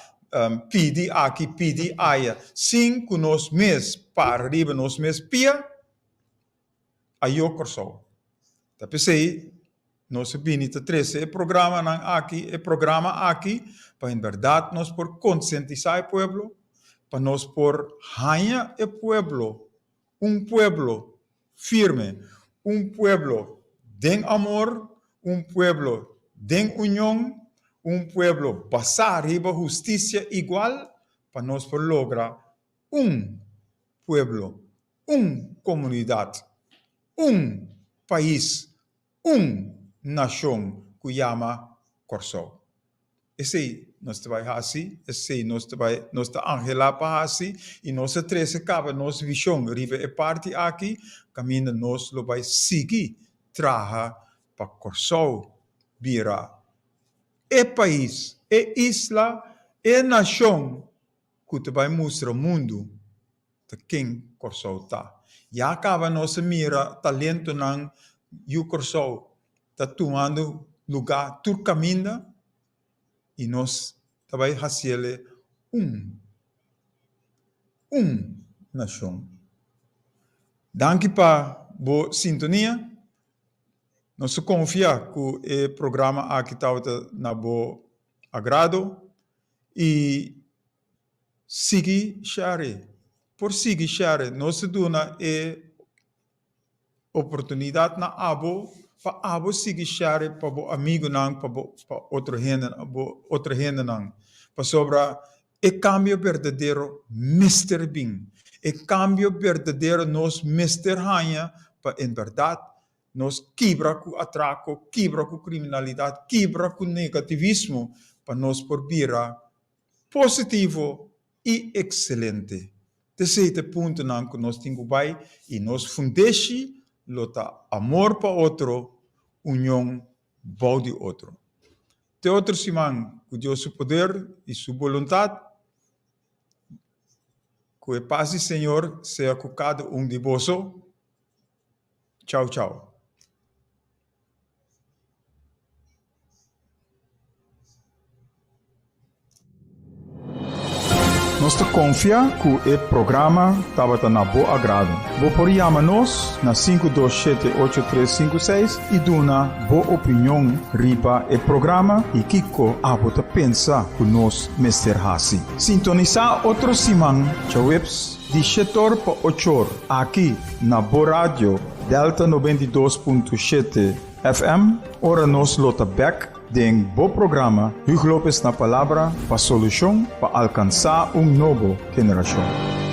pidi aki, pidi aya, sin ku nos mes para riba nos mes pia, Ayo Kòrsou. Ta p'esei nos a bini ta trese e programanan aki, e programa aki, pa en bèrdat nos por konsientisá e pueblo, pa nos por haña e pueblo, un pueblo firme, un pueblo den amor, un pueblo den union, un pueblo basá riba hustisia igual, pa nos por logra un pueblo un komunidat, un pais, un nashon ku yama Kòrsou. Esei nos ta bai hasi, esei nos ta bai, nos ta anhelá pa hasi i nos a trese kaba nos vishon riba e parti aki kaminda nos lo bai sigui traha pa Kòrsou bira e pais, e isla, e nashon ku ta bai mustra mundu ta ken Kòrsou ta. Ya kaba nos a mira talentonan yu Kòrsou ta tumando lugá tur kaminda i nos ta bai hasiel e un, un nashon. Danki pa bo sintonia. Nos ta konfia ku e programa aki tabata na bo agrado i Sigui share. Por sigui share. Nos ta duna e oportunidat na abo pa abo sigui share pa bo amigunan, pa bo pa otro hende, bo otro hendenan. Pasobra e kambio berdadero mester bin. E kambio berdadero nos mester haña pa en bèrdat nos kibra ku atrako, kibra ku kriminalidat, kibra ku negativismo pa nos por bira positivo i ekselente. T'esei ta e puntonan ku nos tin ku bai i nos fundeshi lo ta amor pa otro, union bou di otro. Te otro siman ku Dios su poder i su boluntat, ku e pas di Señor sea ku kada un di boso. Chau chau. Nos ta konfia ku e programa tabata na bo agrado. Bo por yama nos na 527 8356 i duna bo opinion riba e programa i kiko abo ta pensa ku nos mester hasi. Sintonisá otro siman djaweps di shetor pa ochor aki na bo radio Delta 92.7 FM, ora nos lo ta bek den bo programa Huug Lopez na Palabra pa solushon pa alkansá un nobo generashon.